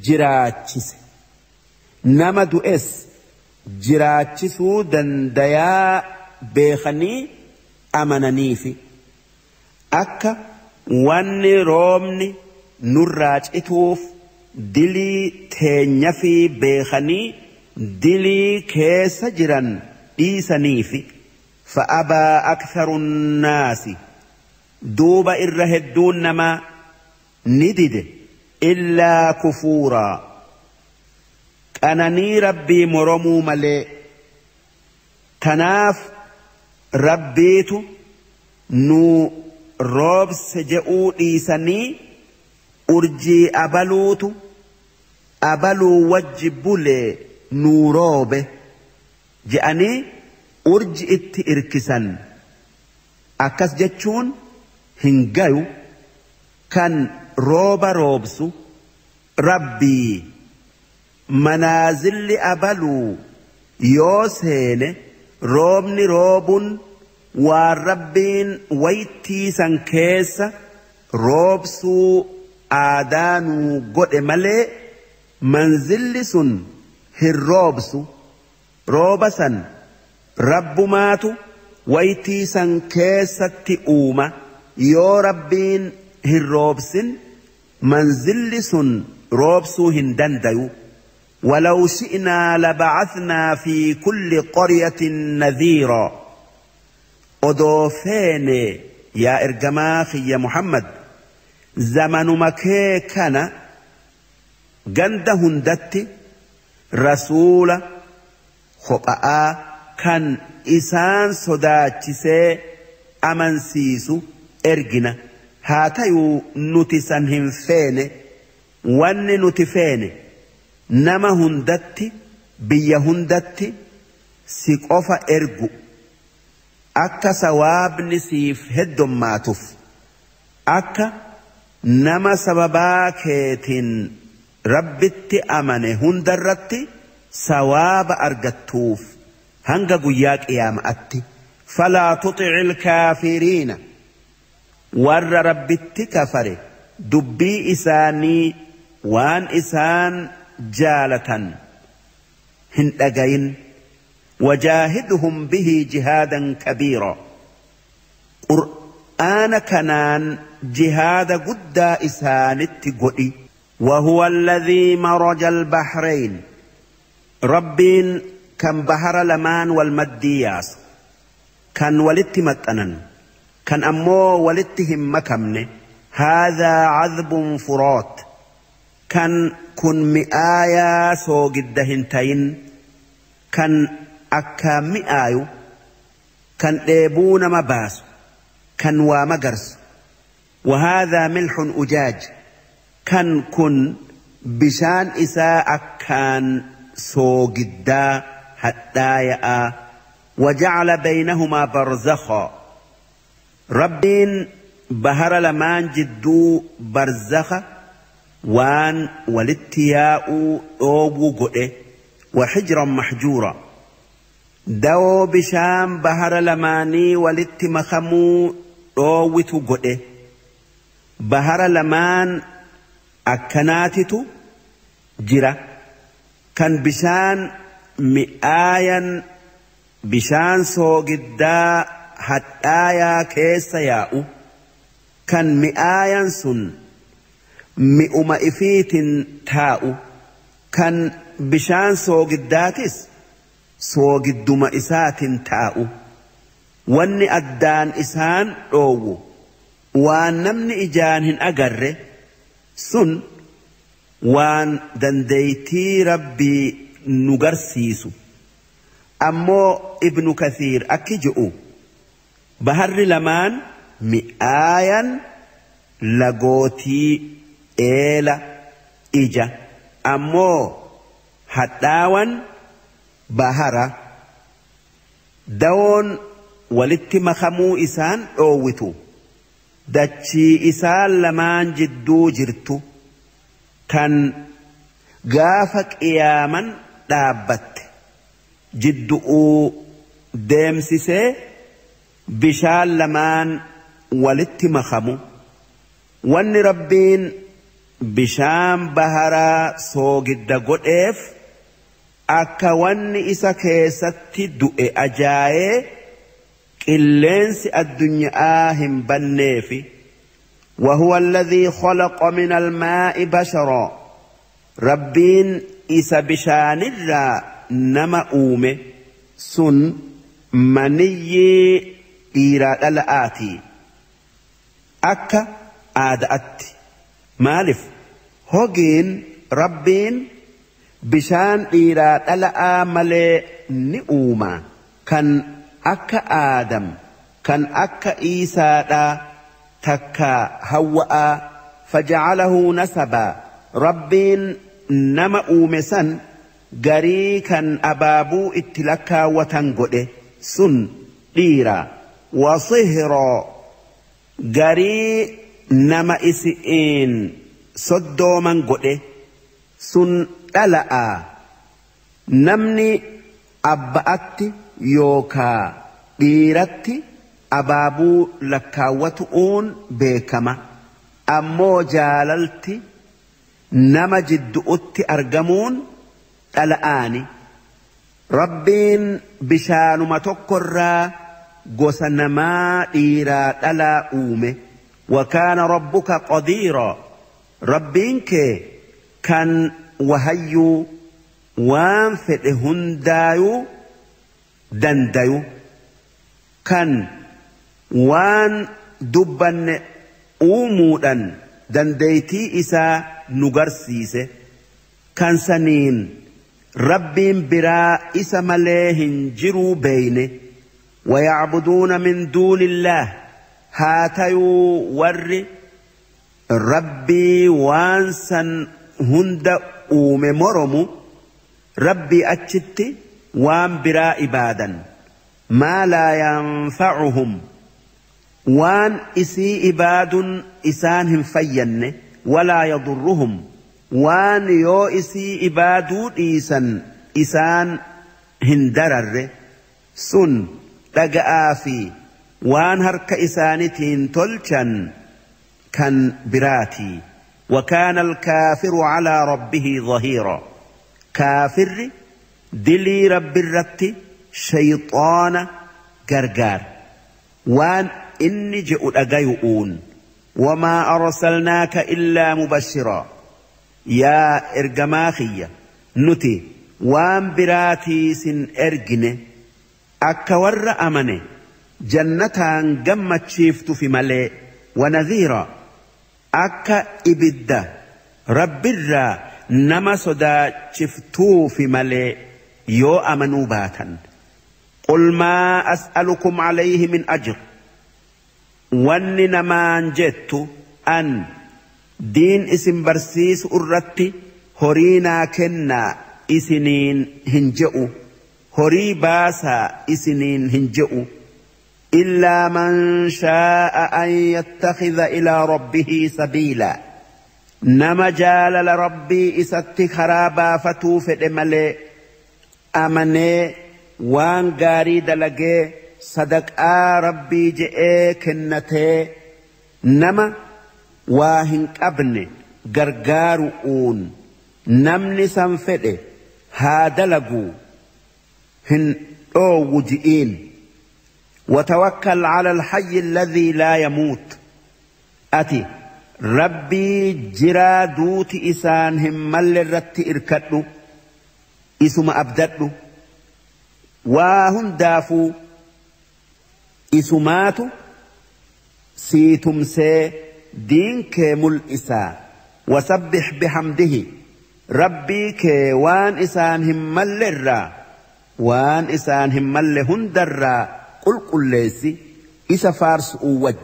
jiraachise nama du'es jiraachisuu dandayaa beekanii amananiifi akka wanni roobni nurraa cituuf dilii teenya fi beekanii dilii keessa jiran dhiisaniifi. Fa'abaa aktharu nnaasi duuba irra hedduun namaa ni dide illaa kufuuraa qananii rabbii moromuu malee. Tanaaf rabbiitu nu roobse je'uu dhiisanii urjii abaluutu abaluu wajji bulee nuu roobe je'anii urji itti irkisan. Akkas jechuun hin gayu kan rooba roobsu rabbii. Manaazilli abaluu yoo seene roobni roobuun waan rabbiin waytiisan keessa roobsuu aadaanuu godhe malee manzilli sun hin roobsu. Rooba san rabbumaatu waytiisan keessatti uuma. Yoo rabbiin hin roobsin manzilli sun roobsuu hin dandayu. ولو شئنا لبعثنا في كل قرية نذيرا odoo feene yaa ergamaa kiyya Muhammad zamanuma kee kana ganda hundatti rasuula kopha'aa kan isaan sodaachisee amansiisu ergina haa tayuu nuti san hin feene wanni nuti feene nama hundatti biyya hundatti si qofa ergu akka sawaabni siif heddummaatuuf akka nama sababaa keetiin rabbitti amane hundarratti sawaaba argattuuf hanga guyyaa qiyaama'atti falaa tuxici lkaafiriina warra rabbitti kafare dubbii isaanii waan isaan jaalatan hin dhagayin وجاهدهم به جهادا كبيرا قرآن كنان جهاد قد إسانت قئي وهو الذي مرج البحرين ربين كان بحر لمان والمدياس كان ولت متأنن كان أمو ولتهم مكمن هذا عذب فرات كان كن مئايا سوق الدهنتين كان akka mi'aayu kan dheebuu nama baasu kan waa magarsu وهذا ملح أجاج kan kun bishaan isaa akkaan soogiddaa hadhaaya'a وجعل بينهما برزخا rabbiin bahara lamaan jidduu barzakha waan walitti yaa'uu dhoowwu godhe وحجرا محجورا dawoo bishaan bahara lamaanii walitti makamuu dhoowwitu godhe bahara lamaan akkanaatitu jira kan bishaan mi'aayan bishaan soogiddaa hadhaayaa keessa yaa'u kan mi'aayan sun mi'uma ifiitin taa'u kan bishaan soogiddaatis soogidduma isaatin taa'u wanni addaan isaan dhoowwu waan namni ijaan hin agarre sun waan dandeeytii rabbii nu garsiisu ammoo Ibnu Kathiir akki je'u baharri lamaan mi'aayan lagootii eela ija ammoo hadhaawan bahara dawoon walitti makamuu isaan dhoowwitu dachii isaan lamaan jidduu jirtu kan gaafa qiyaaman dhaabbatte jiddu'uu deemsisee bishaan lamaan walitti makamu wanni rabbiin bishaan baharaa soogidda godheef akka wanni isa keessatti du'e ajaa'ee qilleensi addunyaa hin banneefi وهو الذي خلق من الماء بشرا ربين isa bishaanirraa nama uume sun maniyyii dhiiraa dhala'aati akka aadaatti maaliif hogiin rabbiin bishaan dhiiraa dhala'aa malee ni uuma kan akka Aadam kan akka Iisaadhaa takka Hawwa'aa faja'alahu nasabaa rabbiin nama uume san garii kan abaabuu itti lakkaawwatan godhe sun dhiira wasihiroo garii nama isi'iin soddooman godhe sun dhala'a namni abba'atti yookaa dhiiratti abaabuu lakkaawwatu'uun beekama ammoo jaalalti nama jiddu'utti argamuun dhala'aani rabbiin bishaanuma tokkorraa gosa namaa dhiiraa dhalaa uume وكان ربك قديرا rabbiin kee kan wahayyuu waan fedhe hundaayuu dandayu kan waan dubbanne uumuudhan dandeeytii isaa nu garsiise kan saniin rabbiin biraa isa malee hin jiruu beeyne. ويعبدون من دون الله هاتيو ور ربي وانسا هند أوم مرمو ربي أتشت وان برا إبادا ما لا ينفعهم وان إسي إباد إسانهم فين ولا يضرهم وان يو إسي إبادو إيسان إسان هندرر سن dhaga'aa fi waan harka isaanitiin tolchan kan biraatii. وكان الكافر على ربه ظهيرا كافر دلي رب الرت شيطان غرغار وان إني جئ أجيؤون. وما أرسلناك إلا مبشرا يا إرجماخية نتي وان براتي سن إرجنه akka warra amane jannataan gammachiiftu fi malee wanadhiira akka ibidda rabbirraa nama sodaachiftuu fi malee yoo amanuu baatan. Qul maa as'alukum alayhi min ajr wanni namaan jettu an diin isin barsiisu irratti horii naa kennaa isiniin hin je'u horii baasaa isiniin hin je'u illaa man shaa'a an yattakhidha ilaa rabbihi sabiila nama jaalala rabbii isatti karaa baafatuu fedhe malee amanee waan gaarii dalagee sadaqaa rabbii je'ee kennatee nama waa hin qabne gargaaru'uun namni san fedhe haa dalaguu hin dhoowwu ji'iin. وتوكل على الحي الذي لا يموت أتي ربي جرا دوت إسان همال الرت إركدو إسم أبددو واهن دافو إسماتو سيتم سي دينك مل إسا وسبح بحمده ربي كوان إسان همال الرا وان إسان همال هندرا قل قل ليسي إسا فارس أوج.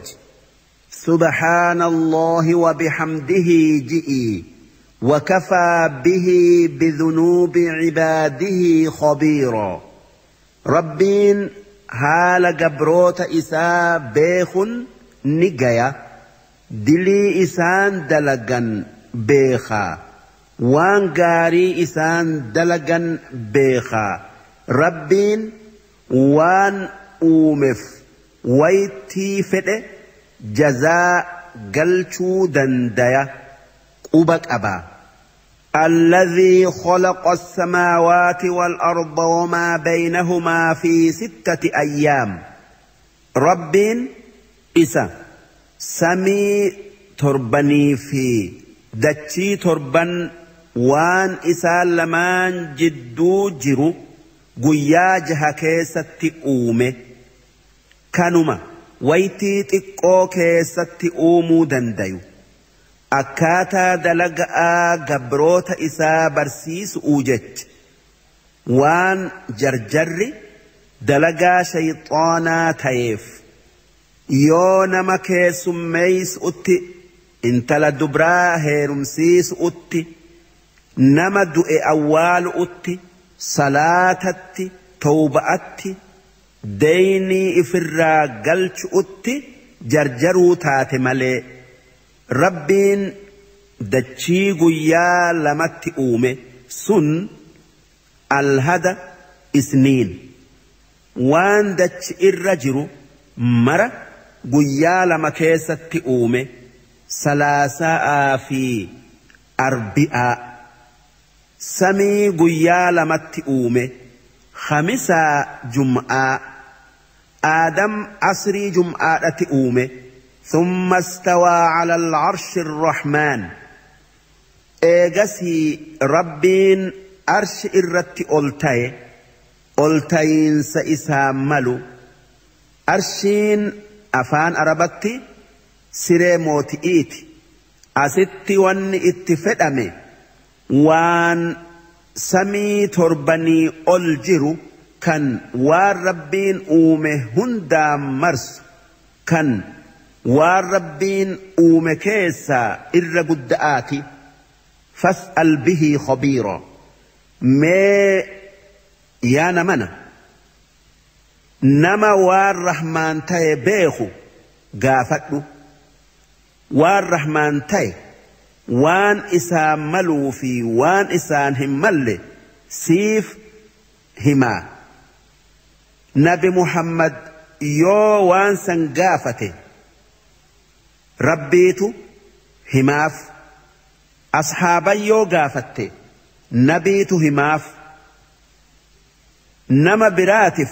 سبحان الله وبحمده جئي وكفى به بذنوب عباده خبيرا. ربين haala gabroota isaa beekun ni gaya dilii isaan dalagan beekaa waan gaarii isaan dalagan beekaa rabbiin waan uumeef waytii fedhe jazaa galchuu dandaya quba qaba. الذي خلق السماوات والأرض وما بينهما في 6 أيام. رب إسا سمي تربني في دتشي تربن وان إسا لمان جدو جرو قيا جها كيسة أومي كانوما ويتي تقو كيسة أومو دنديو akkaataa dalagaa gabroota isaa barsiisuu jecha waan jarjarri dalagaa shayxaanaa ta'eef yoo nama keessummeessuutti intala dubraa heerumsiisuutti nama du'e awwaaluutti salaatatti tawba'atti deynii ifirraa galchuutti jarjaruu taate malee. Rabbiin dachii guyyaa 2tti uume sun alhada isniin waan dachi irra jiru mara guyyaa 2 keessatti uume salaasaa fi arbi'aa samii guyyaa 2tti uume khamisaa jum'aa aadam asrii jum'aadhatti uume. ثم استوى على العرش الرحمن. إيجسي ربين arshi irratti ol ta'e ol ta'iinsa isaa malu. Arshiin afaan Arabatti siree mooti'iiti. Asitti wanni itti fedhame waan samii torbanii ol jiru kan waan Rabbiin uume hundaan marsu, kan waan Rabbiin uume keessaa irra gudda'aati. Fas'al bihii khabiira. Mee yaa namana, nama waan Rahmaan ta'e beeku gaafadhu. Waan Rahmaan ta'e waan isaan maluu fi waan isaan hin malle siif himaa. Nabi Muhammad yoo waan san gaafate Rabbiitu himaaf. Ashaaban yoo gaafatte Nabiitu himaaf. Nama biraatif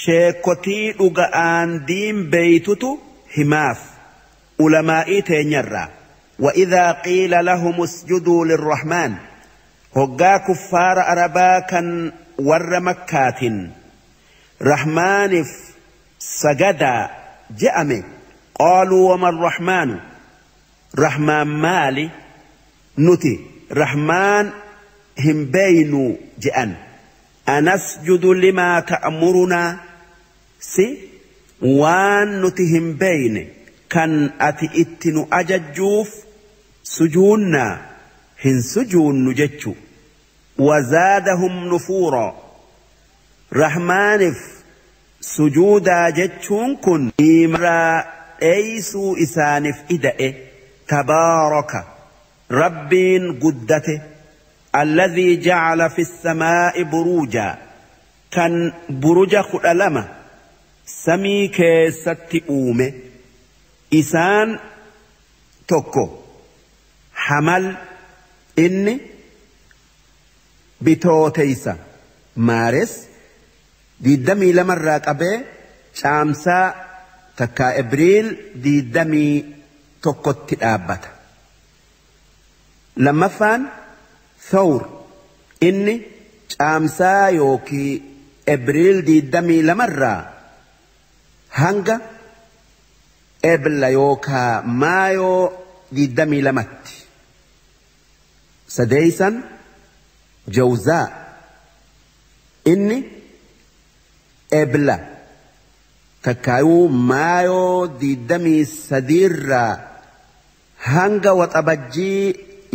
sheekotii dhuga'aan diin beeytutu himaaf. Ulamaa'ii teenyarraa. وإذا قيل لهم اسجدوا للرحمن، هقا كفار أربا كان ور مكات رحمن سجدا جأمي، قالوا وما الرحمن؟ رحمن مالي نتي رحمن هم بينو جأن. أنسجد لما تأمرنا، سي وان نتي هم بين كان أتي إتنو أججوف سجوننا هن سجون نجتشو. وزادهم نفورا، رحمانف سجودا جتشون كن إمرا أيسو إسانف إدأ. تبارك ربين قدته الذي جعل في السماء بروجا، كان بروج خلما سمي كيست أومه. إسان tokko حمل inni bitooteysa maares 22 irraa qabee caamsaa takkaa Ebriil 21tti dhaabbata. Lammaffaan Thawr inni caamsaa yookii Ebriil 22 irraa hanga Ebla yookaa Maayoo 22tti. Sadeeysan Jawzaa inni Ebla takkaayuu Maayoo 23 irraa hanga Waxabajjii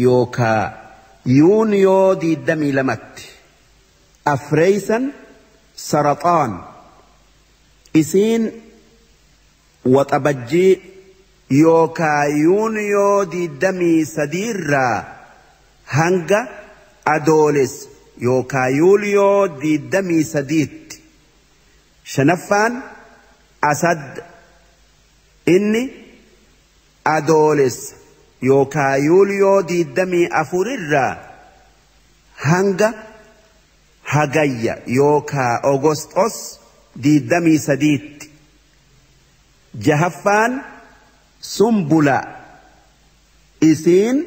yookaa Yuuniyoo 22tti. Afreeysan Saraxaan isiin Waxabajjii yookaa Yuuniyoo 23 irraa hanga Adooles yookaa Yuuliyoo 23tti. Shanaffaan Asad inni Adooles yookaa Yuuliyoo 24 irraa hanga Hagayya yookaa Ogosxos 23tti. Jahaffaan Sumbula isiin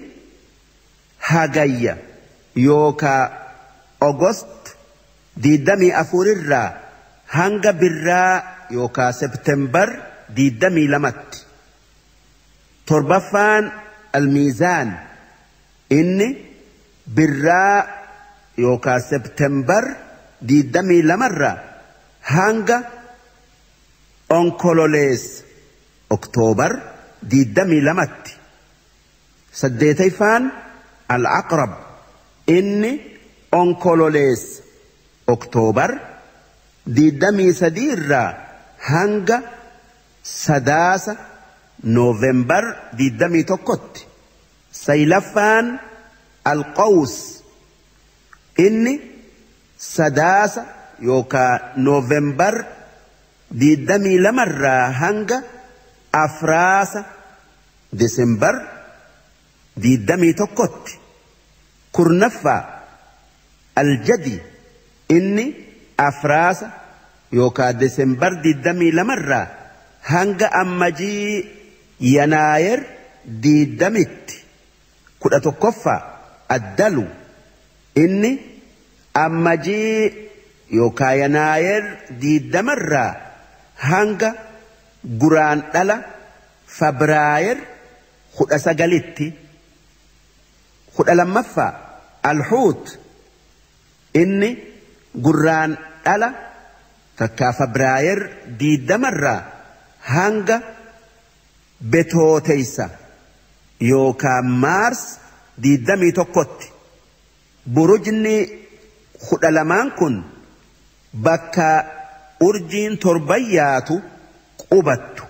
Hagayya yookaa Ogost 24 irraa hanga Birraa yookaa Septembar 22tti. Torbaffaan Almiizaan inni Birraa yookaa Septembar 22 irraa hanga Onkololees Oktoobar 22tti. Saddeetaffaan Al-Aqrab inni Onkololees Oktoobar 23 irraa hanga Sadaasa Noovembar 21tti. Saylaffaan Alqaws inni Sadaasa yookaa Noovembar 22 irraa hanga Afraasa Disembar 21tti. Kurnaffaa Aljadi inni Afraasa yookaa Disembar 22 irraa hanga Ammajii Yanaayer 20tti. 11ffaa Addalu Inni ammajii yookaa yanaayer 20 hanga guraan dhala fabraayer 19tti. 12ffaa alhuut. Inni gurraan dhala takkaa fabraayer 20 hanga betooteysa yookaa maars 21tti. Burujni 12 kun bakka urjiin torban yaatu qubattu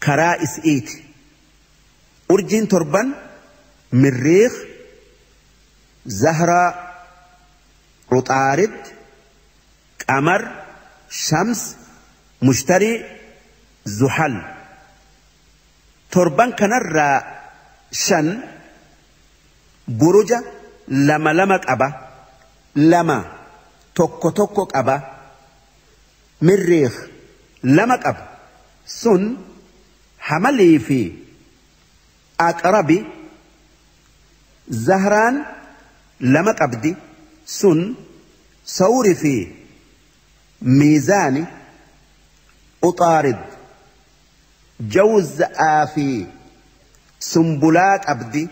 karaa is'iiti. Urjiin torban Mirriikh, Zahraa, Uxaarid, Qamar, Shams, Mushtarii, Zuhal. Torban kanarraa 5 buruja 2 2 qaba, 2 1 1 qaba. Mirriikh 2 qaba. Sun Hamalii fi Aqrabi. Zahraan 2 qabdi. Sun Sawri fi Miizaani. Uxaarid Jawza'aa fi Sumbulaa qabdi.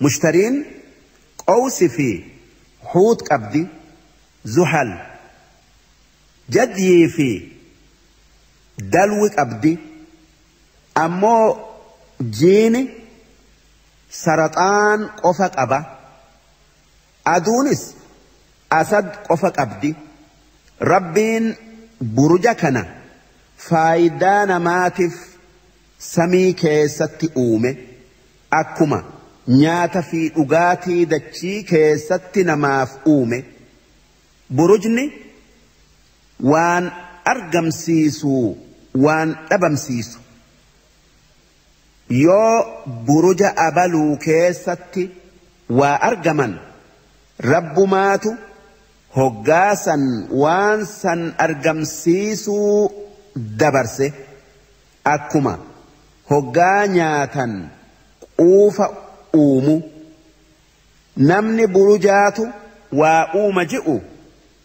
Mushtariin Qawsi fi Huut qabdi. Zuhal Jadyii fi Dalwi qabdi. Ammoo jiini Saraxaan qofa qaba. Aduunis Asad qofa qabdi. Rabbiin buruja kana faayidaa namaatiif samii keessatti uume. Akkuma nyaata fi dhugaatii dachii keessatti namaaf uume. Burujni waan argamsiisu waan dhabamsiisu. Yoo buruja abaluu keessatti waa argaman rabbumaatu hoggaasan waan san argamsiisuu dabarse. Akkuma hoggaa nyaatan quufa uumu. Namni burujaatu waa uuma ji'u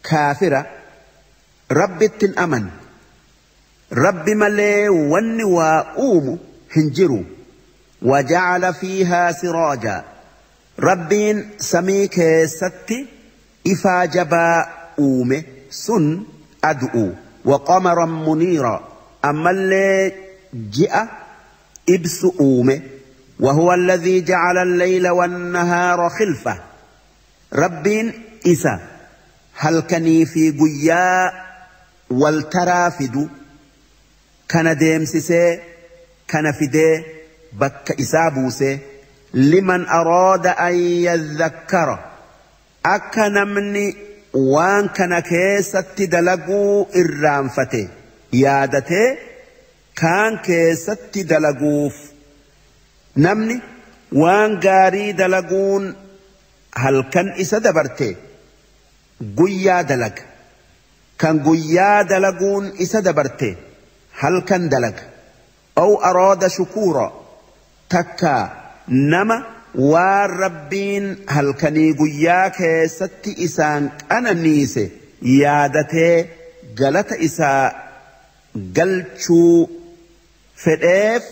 kaafira. Rabbittin aman. Rabbi malee wanni waa uumu hin jiru. Waja'ala fiihaa siraaja. Rabbiin samii keessatti ifaa jabaa uume sun adu'u. Wa qamaran muniira. Ammallee ji'a ibsu uume. وهو الذي جعل الليل والنهار خلفة. ربين إسا هل كني في قيا والترافد كان ديمسسي كان فدي بك إسابوسي لمن أراد أن يذكر. أكنمني وان كان كيست دلقو إرانفتي يادتي كان كيست دلقوف. Namni waan gaarii dalaguun halkan isa dabarte guyyaa dalaga. Kan guyyaa dalaguun isa dabarte halkan dalaga. Aw araada shukuura. Takka nama waan rabbiin halkanii guyyaa keessatti isaan qananiise yaadatee galata isaa galchuu fedheef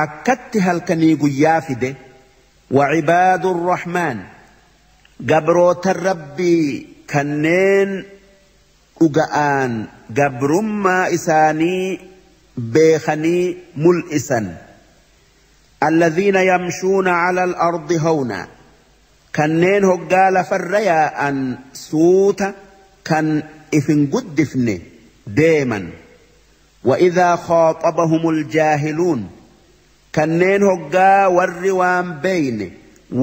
akkatti halkanii guyyaa fide. Wacibaadu rrahmaan. Gabroota rabbii kanneen dhuga'aan gabrummaa isaanii beekanii mul'isan. Alladhiina yamshuuna cala al-ardi hawna. Kanneen hoggaa lafarra yaa'an suuta kan ifin guddifne deeman. Wa idhaa khaaxabahum aljaahiluun. Kanneen hoggaa warri waan beeyne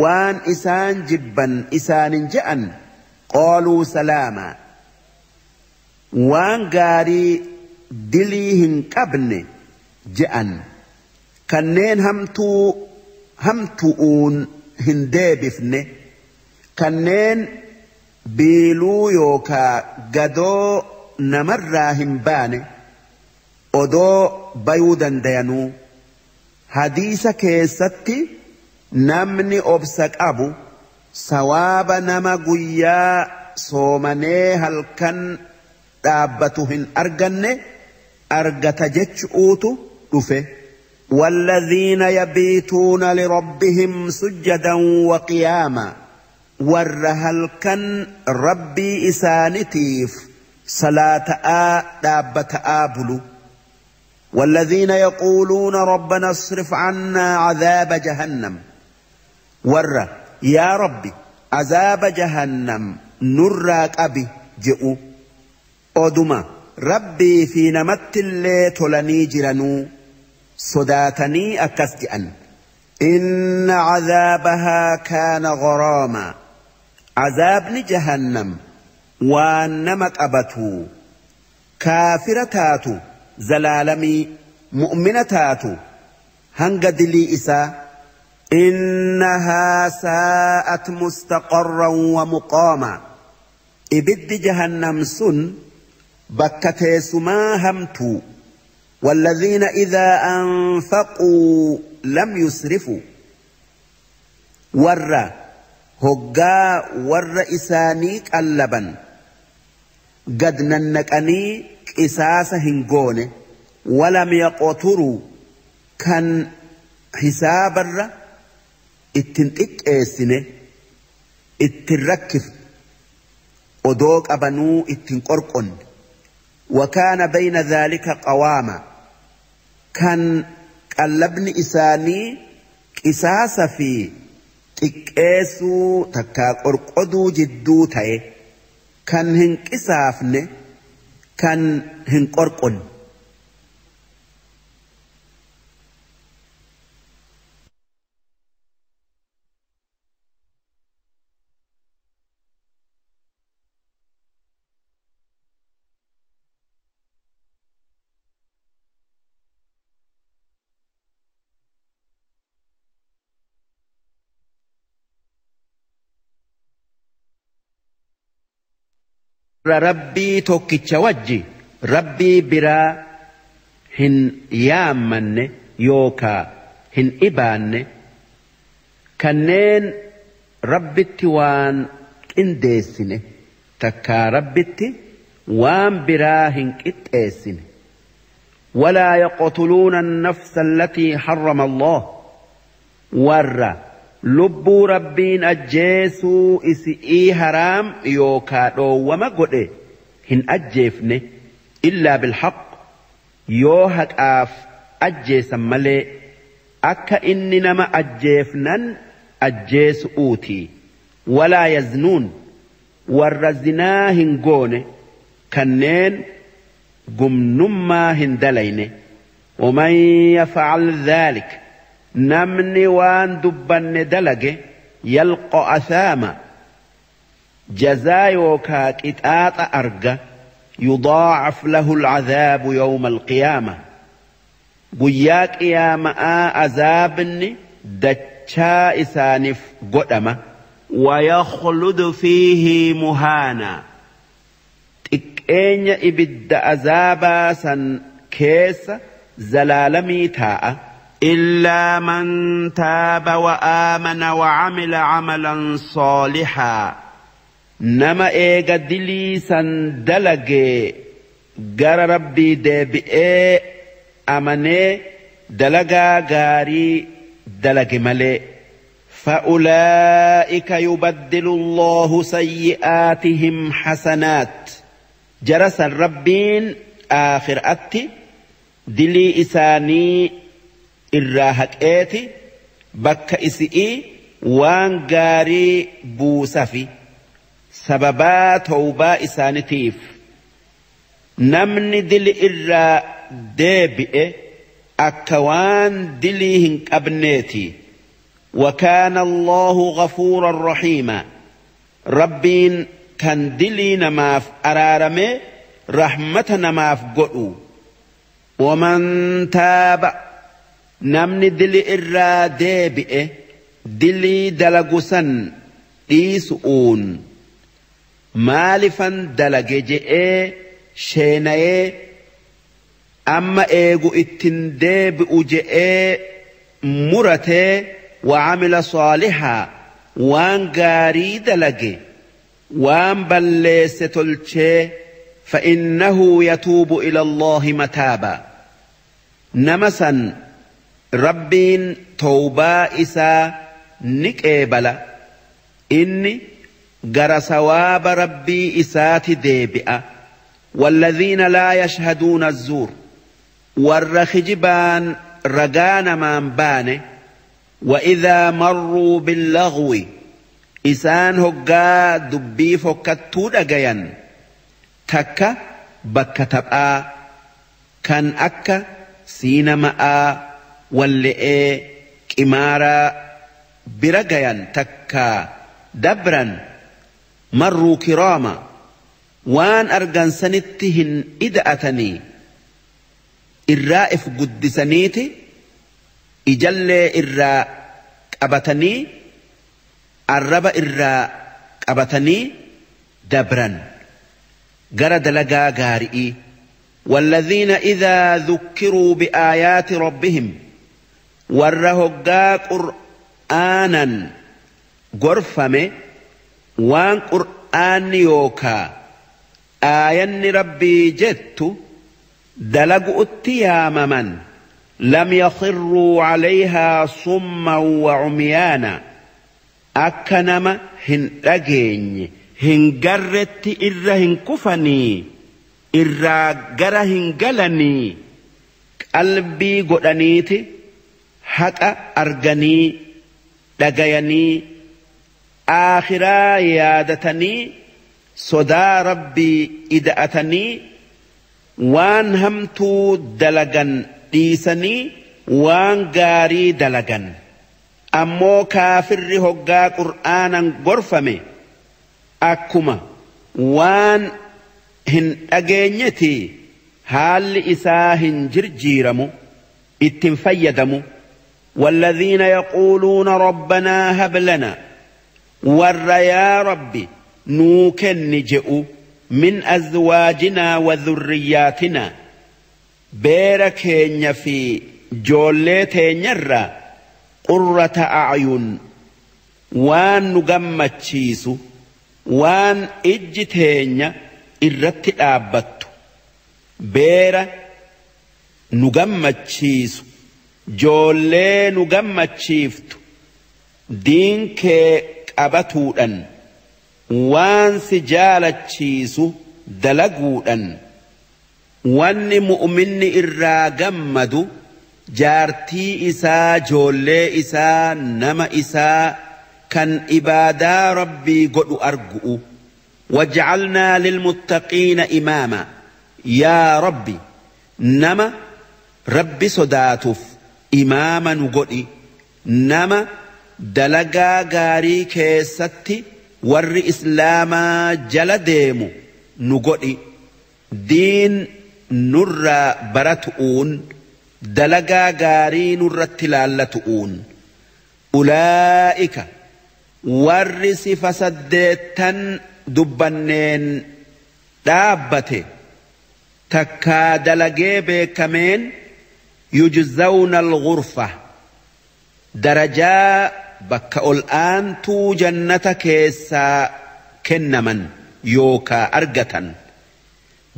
waan isaan jibban isaanin je'an qaaluu salaamaa. Waan gaarii dilii hin qabne je'an. Kanneen hamtu'uun hin deebifne. Kanneen biiluu yookaa gadoo namarraa hin baane odoo bayuu dandayanuu. Hadiisa keessatti namni obsa qabu Sawaaba nama guyyaa soomanee halkan dhaabbatu hin arganne argata jechuutu dhufe. والذين يبيتون لربهم سجدا وقياما ور halkan rabbii isaanitiif salaata'aa dhaabbata'aa bulu. والذين يقولون ربنا اصرف عنا عذاب جهنم ور يا ربي عذاب جهنم نراك أبي جئوا أدما ربي في نمت اللي تلني جرنو صداتني أكسجأن إن عذابها كان غراما عذاب جهنم وانمك أبتو كافرتاتو زلالمي مؤمنتاتو هنقدلي إسا إنها ساءت مستقرا ومقاما إبد جهنم سن بكتيسما همتو والذين إذا أنفقوا لم يسرفوا ور هقا ور إسانيك اللبن قد ننكني إساس هنقونه ولم يقتروا كان حساب الر اتنتك ايسنه اتركف ودوك أبنو اتنقرقن وكان بين ذلك قواما كان قلبن إساني إساس في تكيسو تكا قرقدو جدو تاي كان هنك إسافن كان هنقرقن. Rabbii tokkicha wajji rabbii biraa hin yaammanne yookaa hin ibaanne kanneen rabbitti waan qindeessine takkaa rabbitti waan biraa hin qixxeessine. ولا يقتلون النفس التي حرم الله ور lubbuu rabbiin ajjeesuu isi'ii haraam yookaa dhoowwama godhe hin ajjeefne illaa bilhaq yoo haqaaf ajjeesan malee akka inni nama ajjeefnan ajjeesu'uuti. Walaa yaznuun warra zinaa hin goone kanneen gumnummaa hin dalayne. ومن يفعل ذلك namni waan dubbanne dalage yalqa asaama jazaa yookaa qixaaxa arga yudaacaf lahu alcadaabu yawma alqiyaama guyyaa qiyaama'aa azaabni dachaa isaaniif godhama. ويخلد فيه muhaana xiqqeenya ibidda azaabaa san keessa zalaalamii taa'a. إلا من تاب وآمن وعمل عملا صالحا نما إيغا دليسا دلقي غار ربي ديبئي أمني دلقا غاري دلقي ملي فأولئك يبدل الله سيئاتهم حسنات جرس الربين آخر أتي دلي إساني irraa haqeeti bakka isi'ii waan gaarii buusafi sababaa tawbaa isaanitiif. Namni dili irraa deebi'e akka waan dilii hin qabneeti. وكان الله غفورا رحيما rabbiin kan dilii namaaf araarame rahmata namaaf godhu. ومن تاب namni dili irraa deebi'e dilii dalagu san dhiisu'uun maalifan dalage je'ee sheenayee amma eegu ittin deebi'u je'ee muratee وعمل صالحا waan gaarii dalage waan balleesse tolchee فإنه يتوب إلى الله متابا نمسا ربين توبا إسا نكيبلا إني جرى ثواب ربي إسات ديبئة والذين لا يشهدون الزور والرخجبان رجان مان بانه وإذا مروا باللغو إسان هقا دبي فكتو دقيا تكا بكا تبقى كان أكا سينما واللئي كمارا برقيا تكا دبرا مروا كراما وان أرجان سنتهن إدأتني الرائف قدسنيتي إجلي الراء قبتني الرب الراء قبتني دبرا جرد لقا غارئي والذين إذا ذكروا بآيات ربهم ورهقا قرآنا غرفمه وان قرآن يوكا آيان ربي جدت دلق اتيام من لم يخروا عليها صما وعميانا أكنما هن أجين هن جرت إر هن كفني إر جر هن جلني قلبي قدنيتي حتى أرجني دجيني آخرا يادتني صدا ربي إدأتني وان همتو دلقا dhiisanii waan gaarii dalagan ammoo kaafirri hoggaa qur'aanan gorfame akkuma waan hin dhageenyeti haalli isaa hin jirjiiramu ittiin fayyadamu والذين يقولون ربنا هب لنا ور يا ربي نوكن جئ من أزواجنا وذرياتنا beera keenya fi joollee teenyarra qurrata a'yun waan nu gammachiisu waan ijji teenya irratti dhaabbattu beera nu gammachiisu joollee nu gammachiiftu diin kee qabatuudhan waan si jaalachiisu dalaguudhan wanni mu'minni irraa gammadu jaartii isaa joollee isaa nama isaa kan ibaadaa rabbii godhu argu'u waj'alnaa lilmuttaqiina imaama yaa rabbi nama rabbi sodaatuuf imaama nu godhi nama dalagaa gaarii keessatti warri islaamaa jala deemu nu godhi diin nurraa baratu'uun dalagaa gaarii nurratti laallatu'uun ulaa'ika warri sifa saddeettan dubbanneen dhaabbate takkaa dalagee beekameen yujzawna al-ghurfa darajaa bakka ol aantuu jannata keessaa kennaman yookaa argatan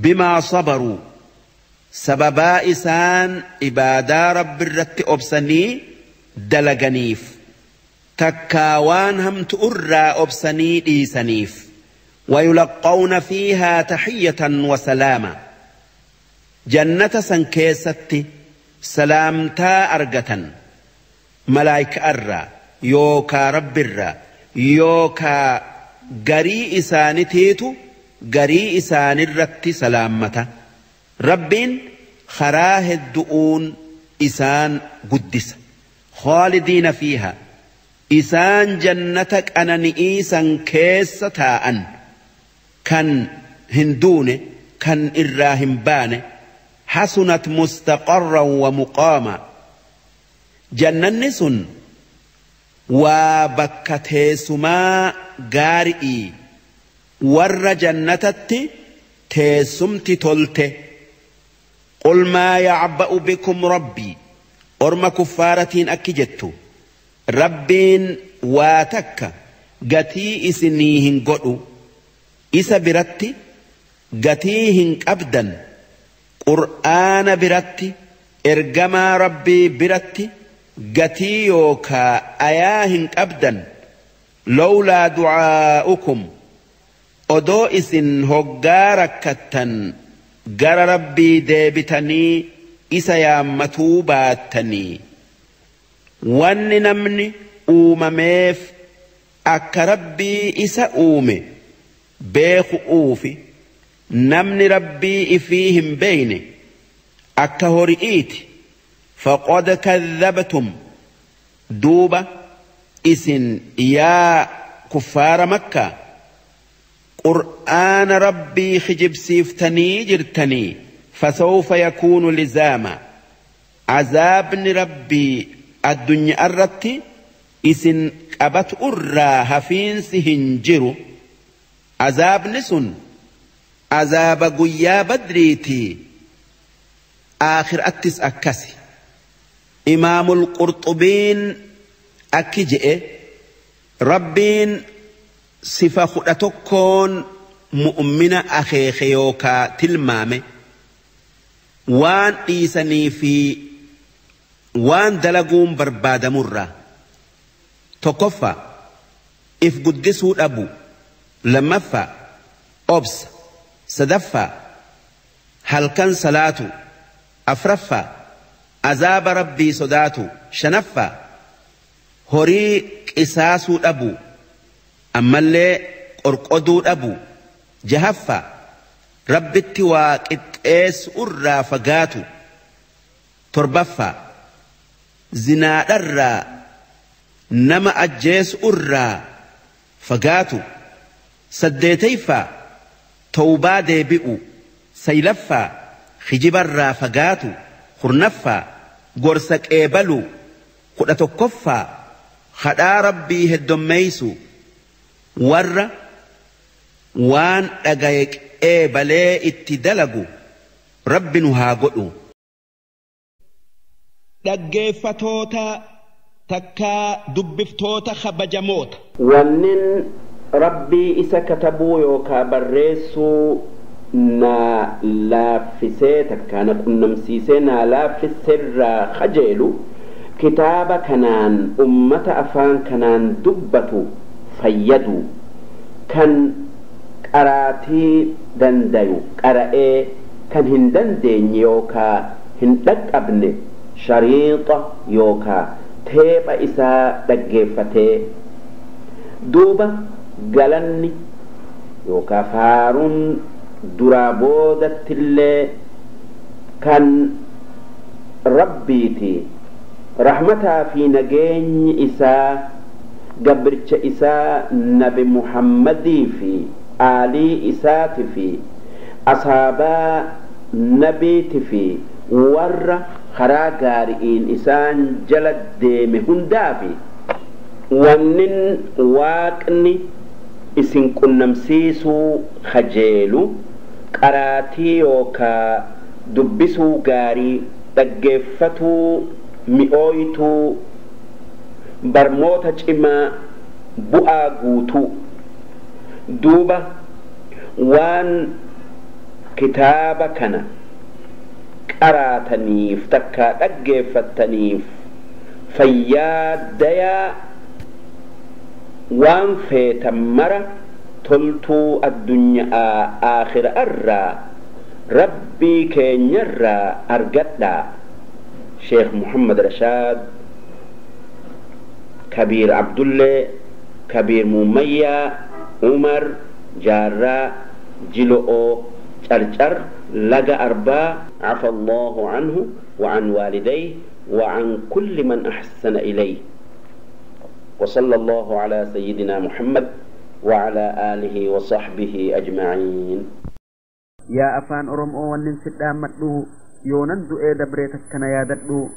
bimaa sabaruu sababaa isaan ibaadaa rabbi irratti obsanii dalaganiif takkaa waan hamtu irraa obsanii dhiisaniif ويلقون فيها تحية وسلاما جنة سنكيستي سلامتا أرجة ملايك أرى يوكا رب الرا يوكا قري إسان تيتو قري إسان الرت سلامة رب خراه الدؤون إسان قدس خالدين فيها إسان جنتك أنا نئيسا كيستاء كان هندون كان إراهم بان حسنت مستقرا ومقاما جنن وبكتيسما غارئي ور جنتت تيسمت تلت قل ما يعبأ بكم ربي أرم كفارة أكجت ربين واتك gatii isinii hin godhu isa biratti gatii hin qabdan qur'aana biratti ergamaa rabbii biratti gatii yookaa ayaa hin qabdan lawlaa du'aa'ukum odoo isin hoggaa rakkattan gara rabbii deebitanii isa yaammatuu baattanii wanni namni uumameef akka rabbii isa uume beeku'uufi namni rabbii ifii hin beeyne akka hori'iiti faqad kadhabtum duuba isin yaa kuffaara makkaa qur'aana rabbii kijibsiiftanii jirtanii fasawfa yakuunu lizaama azaabni rabbii addunyaa irratti isin qabatu irraa hafiinsi hin jiru azaabni sun azaaba guyyaa badriitii aakhiraattis akkasi imaamul qurxubiin akki je'e rabbiin sifa 11 mu'mina akeeke yookaa tilmaame waan dhiisanii fi waan dalaguun barbaadamurraa tokkoffaa if guddisuu dhabu lammaffaa obsa sadaffaa halkan salaatu afraffaa azaaba rabbii sodaatu shanaffaa horii qisaasuu dhabu ammallee qorqoduu dhabu jahaffaa rabbitti waa qixxeessu irraa fagaatu torbaffaa zinaadharraa nama ajjeesu irraa fagaatu saddeetayffaa tawbaa deebi'u saylaffaa hijibarraa fagaatu kurnaffaa gorsa qeebalu 11ffaa kadhaa rabbii heddommeeysu warra waan dhagaye qeebalee itti dalagu rabbi nu haa godhu. Dhaggeeffatoota takkaa dubbiftoota kabajamoota. Wannin rabbii isa katabuu yookaa barreessuu naa laaffisee takkaa na qunnamsiisee naa laaffiseerraa kajeelu kitaaba kanaan ummata afaan kanaan dubbatu fayyadu kan qaraatii dandayu qara'ee kan hin dandeenye yookaa hin dhaqqabne shariixa yookaa teepha isaa dhaggeeffatee duuba galanni yookaa faaruun duraa boodattillee kan rabbiiti rahmataa fi nageenyi isaa gabricha isaa nabi muhammadii fi aalii isaati fi asaabaa nabiiti fi warra karaa gaari'iin isaan jala deeme hundaafi wannin waaqni isin qunnamsiisuu kajeelu qaraatii yookaa dubbisuu gaarii dhaggeeffatuu mi'ooytuu barmoota cimaa bu'aa guutuu duuba waan kitaaba kana qaraataniif takkaa dhaggeeffattaniif fayyaa dayaa waan feetan mara toltuu addunyaa aakhira irraa rabbii keenyarraa argadhaa. Sheekh Muhammad Rashaad Kabiir Abdullee Kabiir Muummayyaa Umar Jaarraa Jilo'oo Carcar Laga Arbaa عفى الله عنه وعن والديه وعن كل من أحسن إليه وصلى الله على سيدنا محمد وعلى آله وصحبه أجمعين. Yaa afaan Oromoo wannin sidhaammadhu yoonan du'ee dabree takkana yaadadhu.